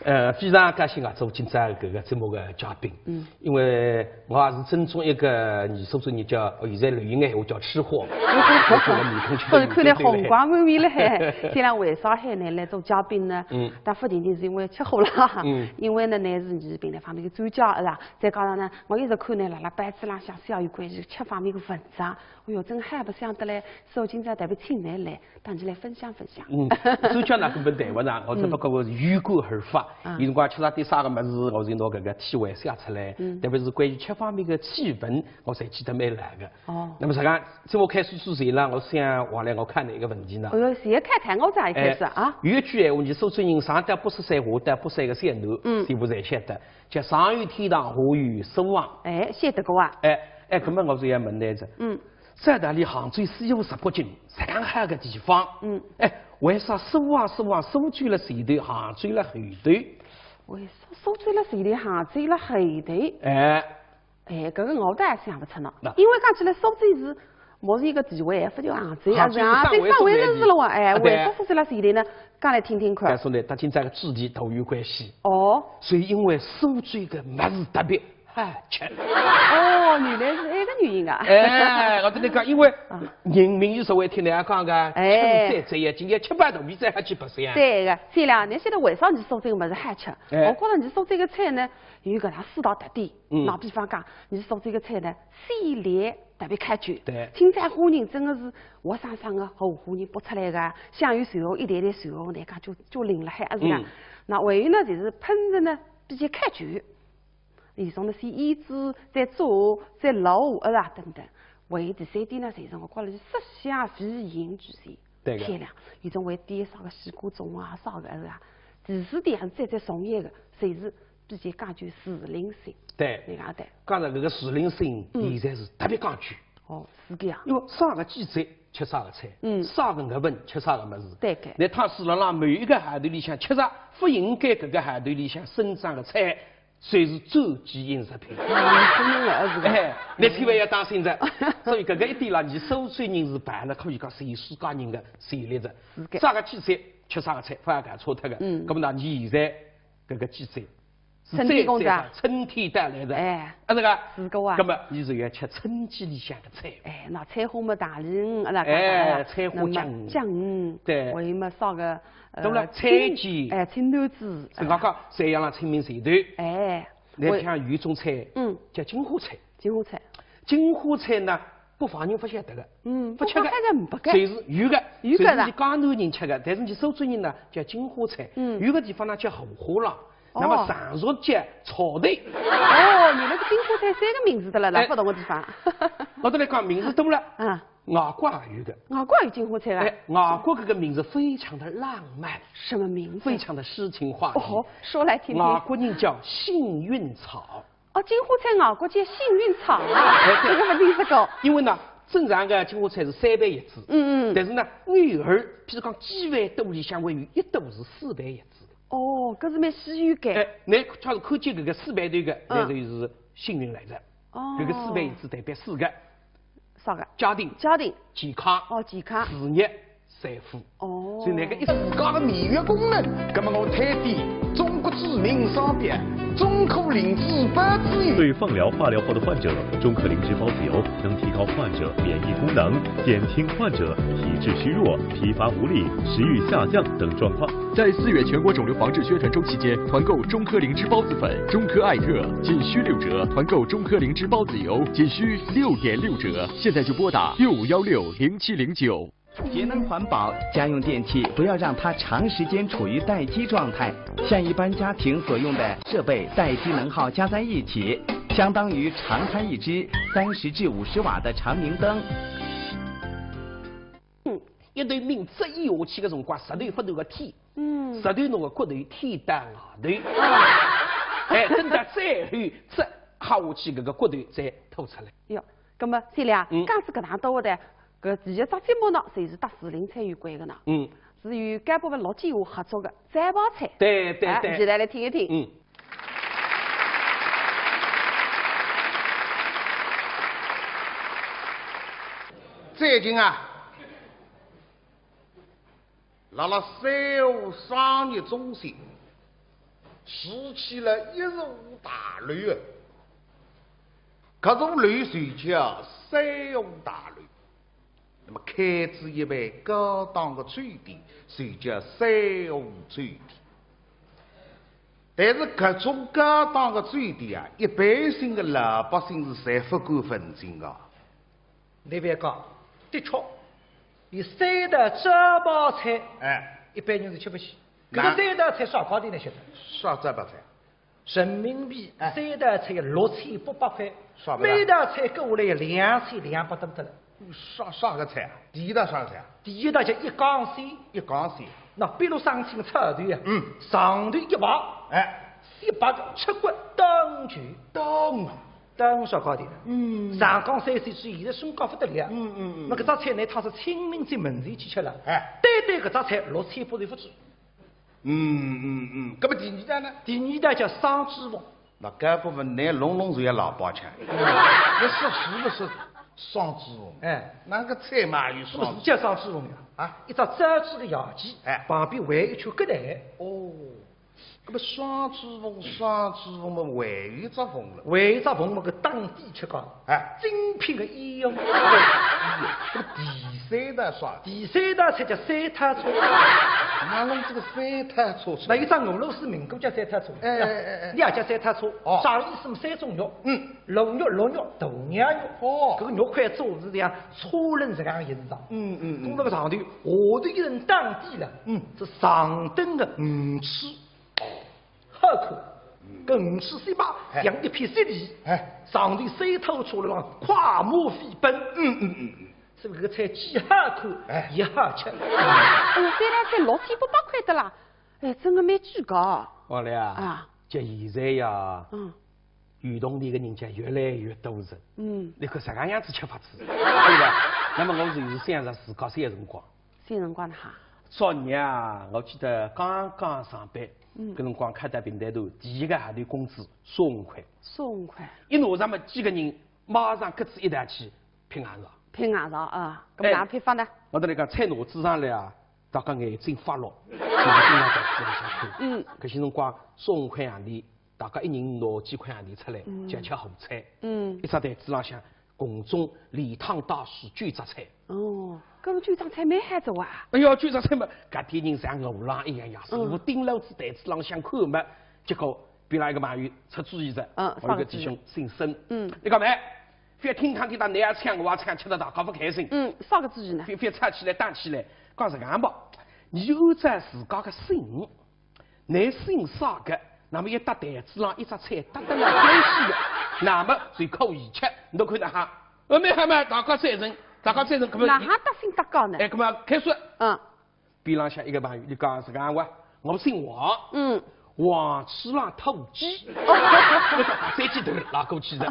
呃，非常高兴啊，做今朝搿个节目个嘉宾。嗯。因为我也是正宗一个伲苏州人叫，现在流行个闲话叫吃货嘛。我觉得面孔吃得看得红光满面了嘿。先良为啥喊侬来做嘉宾呢？嗯。但勿仅仅是因为吃货啦。嗯。因为呢，侬是伲评弹方面个专家，是吧？再加上呢，我一直看侬辣辣报纸浪向写有关于吃方面个文章，哎哟，真好白相得来，所以今朝特别请侬来。 搭伲来分享分享。嗯，专家哪能勿谈勿上，我只不过是有感而发。嗯有辰光吃着点啥个物事，我就拿搿个体会写出来。嗯特别是关于吃方面个趣闻，我侪记得蛮牢个。哦那么实际上，节目开始之前呢，我想王来我看侬一个问题呢哎。哟，先看看我这一开始啊。有一句闲话，伲苏州人上到八十岁，下到八十岁个小囡，嗯全部侪晓得，叫上有天堂，下有苏杭。哎，晓得个啊。哎哎，搿么我就要问侬一只，嗯，照道理杭州西湖十八景，实梗好个地方，嗯，哎，为啥苏杭苏杭苏州辣前头，杭州辣后头？为啥苏州辣前头，杭州辣后头？哎，哎，搿个我倒也想勿出呢那。因为讲起来苏州是，么是一个地位，还勿就杭州啊，杭州是上位杭州上位城市了哇，哎，啊对为啥苏州辣前头呢？讲来听听看。告诉侬，搭今朝个主题大有关系。哦，所以因为苏州个物事特别好吃。哦，原来是搿个原因啊。哎，我跟侬讲，因为啊人民有所谓听人家讲个，哎吃饭最要紧，要吃饱肚皮再好去白相。对个，先良，侬晓得为啥伲苏州个物事好吃？哎我觉着伲苏州个菜呢，有搿能四大特点。嗯拿比方讲，伲苏州个菜呢，鲜亮特别考究。对青菜虾仁真个是活生生个河湖人剥出来个，香油蒜头一点点蒜头，侬讲就就淋了海，是吧？嗯那还有呢，就是烹调呢比较考究。 伊从头先腌制，再炸，再卤，呃啦等等。还有第三点呢，就是我觉着是色香味形俱全，对个漂亮。有种还点啥个西瓜盅啊，啥个是啊。第四点还是最最重要个，就是比较讲究时令性。对，侬讲对。讲着搿个时令性，嗯现在是特别讲究。哦，是搿样。因为啥个季节吃啥个菜，嗯啥个月份吃啥个物事。对个。侬倘使辣辣某一个号头里向吃着勿应该搿个号头里向生长个菜，算是转基因食品。啊，真个是个。哎，侬千万要当心着。所以搿个一点啦，伲苏州人是排了可以讲全世界人个前列着。是个啥个季节吃啥个菜，勿要搞错脱个。嗯搿么呢，伲现在搿个季节是最春天功夫啊最春天到来着。哎啊，搿个。是个啊。搿么伲就要吃春季里向个菜。哎，那菜花么大鱼，啊，那哎讲菜花那么酱鱼酱鱼，对还有么啥个，呃对了，青菜鸡哎，青团子，是刚刚三阳了清明前头，哎，那我像有一种菜，嗯，叫金花菜。金花菜，金花菜呢，北方人勿晓得个，嗯，勿吃个，不过还是没个侪是有个，有个的侪是江南人吃个，但是伲苏州人呢叫金花菜，嗯有个地方呢叫荷花浪，哦那么常熟叫草头。哦，原来是金花菜三个名字的了，辣哎勿同个地方。我都来讲名字多了，啊，外国也有个。外国有金花菜啊哎？，外国搿个名字非常的浪漫，什么名字？非常的诗情画意。哦，说来听听。外国人叫幸运草。哦，金花菜外国叫幸运草啊，这个没听说过。因为呢，正常个金花菜是三瓣叶子，嗯嗯。但是呢，偶尔，譬如讲几万朵里向会有一朵是四瓣叶子的。哦，搿是蛮稀有个。哎，侬假使看见搿个四瓣头个，嗯那就是幸运来着。哦。搿个四瓣叶子代表四个：啥个？家庭、家庭。健康、哦，健康。事业、三副。哦。所以那个一自家的免疫功能，那么我推荐中国著名商标中科灵芝孢子油。对放疗、化疗后的患者，中科灵芝孢子油能提高患者免疫功能，减轻患者体质虚弱、疲乏无力、食欲下降等状况。在四月全国肿瘤防治宣传周期间，团购中科灵芝孢子粉、中科艾特仅需六折，团购中科灵芝孢子油仅需六点六折。现在就拨打六五幺六零七零九。节能环保，家用电器不要让它长时间处于待机状态。像一般家庭所用的设备待机能耗加在一起，相当于长开一支三十至五十瓦的长明灯。嗯，一头命执意下去个辰光，石头勿断个添，嗯。石头弄个骨头添到外头，哎，等到最后，这下去搿个骨头再吐出来。哟，葛么，三爷啊，嗯。讲是搿能多的，搿第一只节目呢，侪是搭时令菜有关的呢。嗯。是与该部分陆建华合作的摘报菜。对，对，哎，对。一起来，来听一听。嗯。最近啊，辣辣三河商业中心，竖起了一座大楼啊。搿座楼就叫三河大楼。 那么开仔一爿高档的酒店，就叫三河酒店。但是搿种高档的酒店啊，一般性的老百姓是侪勿敢问津的。侬覅讲，的确，伊三道招牌菜，哎。一般人是吃勿起。搿个三道菜啥价钿呢？晓得？啥招牌菜？ 人民币，哎。三道菜要六千八百块，啥物事啊？每道菜加下来要两千两百多得了。啥，啥个菜啊？第一道啥个菜啊？第一道叫一缸鲜。一缸鲜。那比如上清炒豆啊，嗯。上头一排，哎。一排个吃骨当全。当啊。当啥价钿呢？嗯。上缸三鲜是现在身价勿得了。嗯，嗯，嗯。那搿只菜呢，伊是清明节门前去吃了。哎。单单搿只菜六千八就勿止。 嗯，嗯，嗯，搿么第二道呢？第二道叫双珠凤。那搿部分拿弄弄就要老包腔。嗯。搿是，是勿是双珠凤？哎。哪个菜嘛有双珠凤？搿么是叫双珠凤呀？啊？一只珍珠个样子，哎。旁边围一圈葛兰。哦。搿么双珠凤，双珠凤嘛，围一只凤了。围一只凤嘛，搿当地吃讲，哎。精品个鸳鸯。搿么第三道啥？第三道菜叫三套车。哪弄这个三套车出来？那一张俄罗斯民歌叫三套车。哎，哎，哎，哎。你也叫三套车，哦。啥意思嘛？三种肉，嗯。 鹿肉、鹿肉、大羊肉，哦。搿个肉块做是像车轮实梗形状。嗯，嗯，嗯。从搿个上头，下头一层打底了，嗯。是上等个鱼翅，好看。嗯。搿鱼翅丝吧，哎。像一片雪里，哎。上头三套车轮浪快马飞奔。嗯，嗯，嗯，嗯。所以搿个菜既好看，哎。也好吃。哎哟，三道菜六千八百块得啦，哎，真个蛮贵个。王丽啊，啊。就现在呀，嗯。 有铜钿个人家越来越多了。嗯。侬看啥个样子吃法子，对伐？那么我就是想着自家小辰光。小辰光哈？昨日啊，我记得刚刚上班，嗯。搿辰光开到平台头，第一个号头工资，十五块。十五块。一拿上么几个人马上各自一道去拼硬上。拼硬上啊，搿么哎，哪拼法呢？我跟侬讲，菜拿仔上来啊，大家眼睛发绿，就是盯牢台子浪向看。嗯。搿歇辰光，十五块洋钿， 大家一人拿几块洋钿出来，嗯。叫吃好菜。嗯。一只台子浪向，共种连汤带水九只菜。哦，搿么九只菜蛮好做啊。哎哟，九只菜嘛，搿点人像饿狼一样呀，嗯。师傅盯牢仔台子浪向看嘛，结果边浪一个朋友出主意哉，嗯，我一个弟兄姓孙，啥个主意？嗯。伊讲嘛，覅听堂里搭侬也抢我也抢，吃得大家勿开心。嗯，啥个主意呢？覅，覅吵起来打起来，讲实梗吧，侬有只自家个姓， 侬姓啥个，那么一搭台子浪一只菜搭得来关系个，那么就可以吃。侬看哪哈？呃，蛮好嘛，大家赞成，大家赞成，搿么哪哈搭姓搭界呢？哎，搿么开始。嗯。边浪向一个朋友，伊讲是讲我，我姓王。嗯。王翅浪土鸡。哦。我讲再见头了，拉过去的。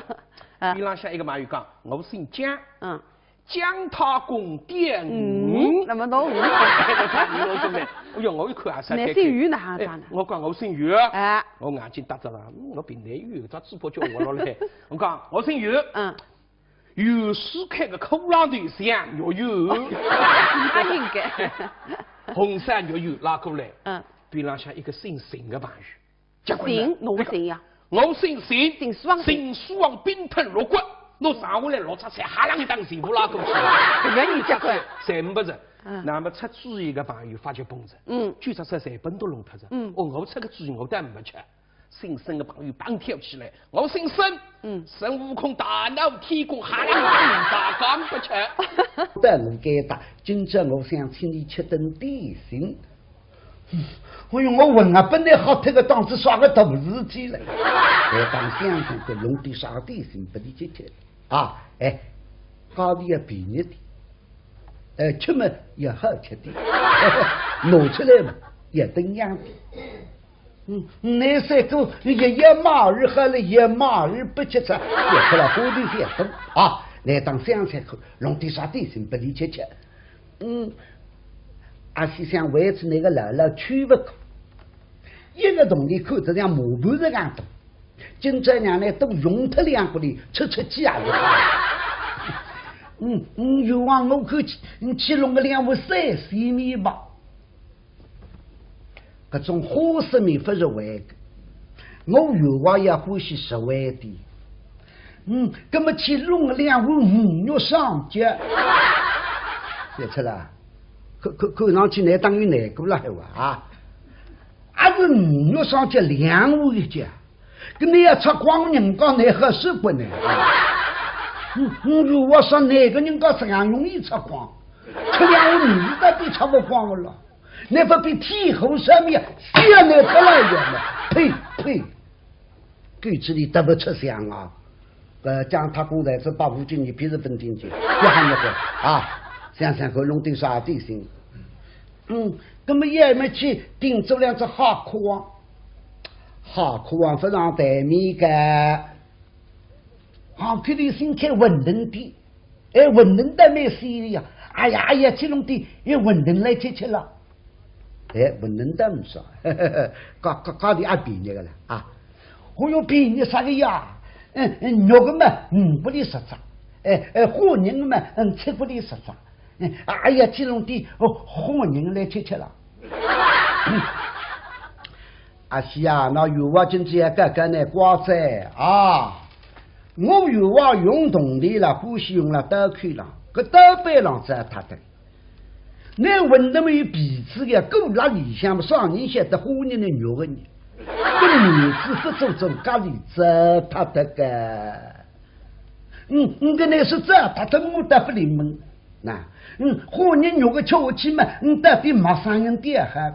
啊。边浪向一个朋友讲，我姓姜。嗯。 姜太公点鱼。嗯，那么侬鱼。哎，我讲鱼，我讲鱼，哎哟，我一看啊，啥乃姓于哪哈讲呢？哎，我讲我姓于。哎。我眼睛搭着了，嗯，我平台有一只嘴巴叫我落来。我讲我姓于。嗯。有书看个骷髅头像肉圆。他应该。红衫肉圆拉过来，嗯，边浪向一个姓邢个朋友，结棍了。邢，侬个邢呀？我姓邢，邢书房邢书房兵吞六国，侬上下来六只菜，哈啦一当全部拉过去。搿个人结棍。全部是。嗯那么出主意个朋友发觉崩着，嗯九只菜侪分都弄脱着。嗯哦，我出个主意我当没吃。姓孙个朋友蹦跳起来，我姓孙，嗯孙悟空大闹天宫，哈啦一当大讲不吃。但我该打，今朝我想请你吃顿点心。哎哟，我混啊，本来好脱个档子耍个大事体了。来当想想看，弄点啥点心拨你吃吃啊？哎，价钿也便宜点，哎，吃么也好吃点，拿出来嘛也登样点。嗯，那三个一夜马儿喝了，一夜马儿不吃吃，也吃了好点些东啊。来当想想看，弄点啥点心拨你吃吃。 嗯，阿喜想为仔那个老老吃勿过，一个洞里看着像磨盘子样大，今朝让呢都用脱两个里，吃吃几啊个。嗯，嗯，冤枉我看去，你去弄个两碗三鲜面吧。搿种花生米勿是味个，我冤枉也欢喜实惠点。嗯，搿么去弄两碗鱼肉双节，别吃了，看看看上去难当有难过了还哇啊！还是鱼肉双节两碗一节，搿你要吃光人家难好受不呢？嗯，嗯，我说哪个人家这样容易吃光？吃两碗米饭都吃不光了。 那不比天后上面下来得了远了？呸呸！狗吃里得不吃香啊！呃，讲他公仔是保护经济，别是分经济，别喊那个啊！想想看，弄点啥点心。嗯，那么也没去定做两只好看啊，好看啊，非常台面个。好看的心开馄饨店。 哎，馄饨倒蛮鲜的呀。哎呀，哎呀，去弄点，哎，馄饨来吃吃了。哎，馄饨倒勿少，呵呵呵，价价价钿也便宜个了啊。哦哟，便宜啥个呀？嗯，嗯，肉个嘛，五个里十只，哎，哎，虾仁个嘛，嗯，七个里十只。嗯，哎呀，去弄点，哦，虾仁来吃吃了。 阿喜啊，那冤枉今朝要搞搞那瓜子啊！我冤枉用铜钿了，欢喜用了刀口了，搿刀背浪再塌脱。那馄饨么有皮子个，骨辣里向么，啥人晓得虾仁个肉个呢？搿面子勿做做，家里糟蹋脱个。嗯，你搿乃是糟蹋脱我得勿灵门。那，嗯，虾仁肉个吃下去嘛，你到底陌生人点哈。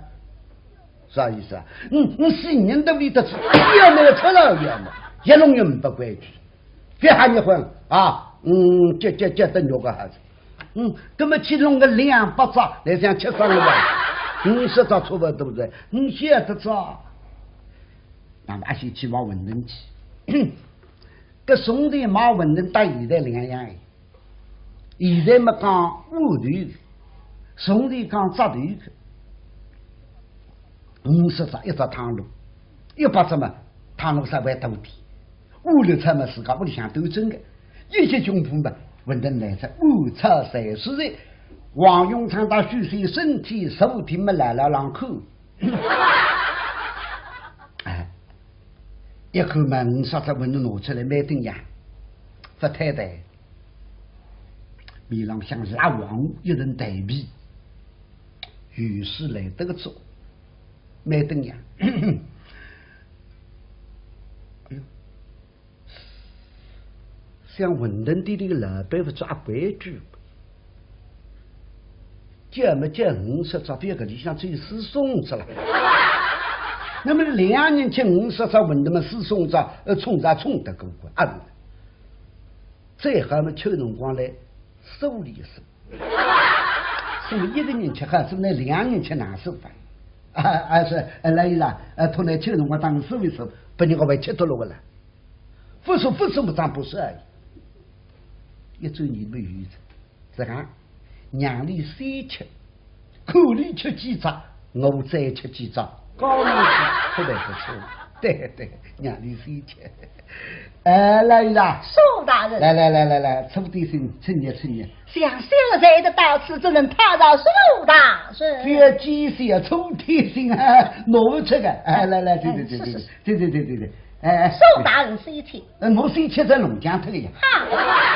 啥意思啊？嗯，嗯，死人都里头去，也没出老远嘛，一弄也没规矩，别喊你混啊！嗯，这这这等肉个孩子，嗯，那么去弄个两百只，来想吃啥个吧？五十只差不多的，你晓得着？那么阿喜去买馄饨去，搿从前买馄饨搭现在两样哎。 现在么讲碗头，从前讲只头个，五十只一只汤炉，一百只么汤炉稍微大点，碗头菜么自家屋里向端蒸个，一些穷苦么，馄饨来只碗菜侪是在，王永昌搭许仙身体手体么来了浪口。哎，一口么五十只馄饨拿出来，蛮顶样，勿太对。 面浪向蜡黄一层蛋皮，有时来得个足，蛮登样。哎哟，像馄饨店里个老板勿是阿规矩，叫么叫五十只，别个里向只有四十只了。那么两人吃五十只馄饨么，四十只，呃，冲着冲得过个，啊，是。 最好么抽辰光来数一数，数一个人吃好，数乃两人吃难数法。啊，啊是，啊，来伊拉，啊，托乃抽辰光当数一数，拨人家会吃脱了个啦。勿数勿数么当不是而已。一转念头有着，是讲，让伊先吃，看伊吃几只，我再吃几只，讲上去出来勿错。对对，让你先吃。哎，老爷啊，苏大人，来来来来来，吃点心，吃热吃热。想小人得到此，怎能打扰苏大人？这鸡血吃点心啊，拿勿出个。哎，来来，对对对对对对对对对，哎哎，苏大人先请。呃，我先吃只龙江脱个呀。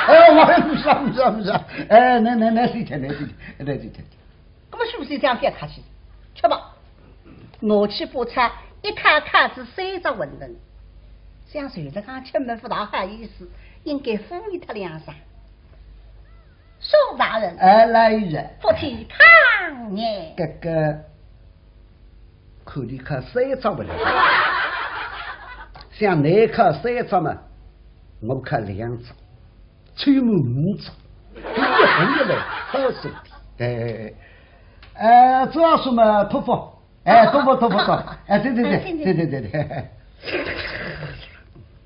哎，我勿是勿是勿是，哎，那那那先吃，那先吃，那先吃。那么是不是这样别客气？吃吧。拿起把菜，一开开仔三只馄饨，想随着讲吃么勿大好意思，应该敷衍他两声。苏大人，哎，来一只。不提汤呢。这个，看你看三只馄饨，像你看三只嘛，我看两只，凑满五只，一个一个来，好兄弟。哎哎哎，哎，主要是嘛，托福。 哎，多不多不多，哎，对对对对对对对。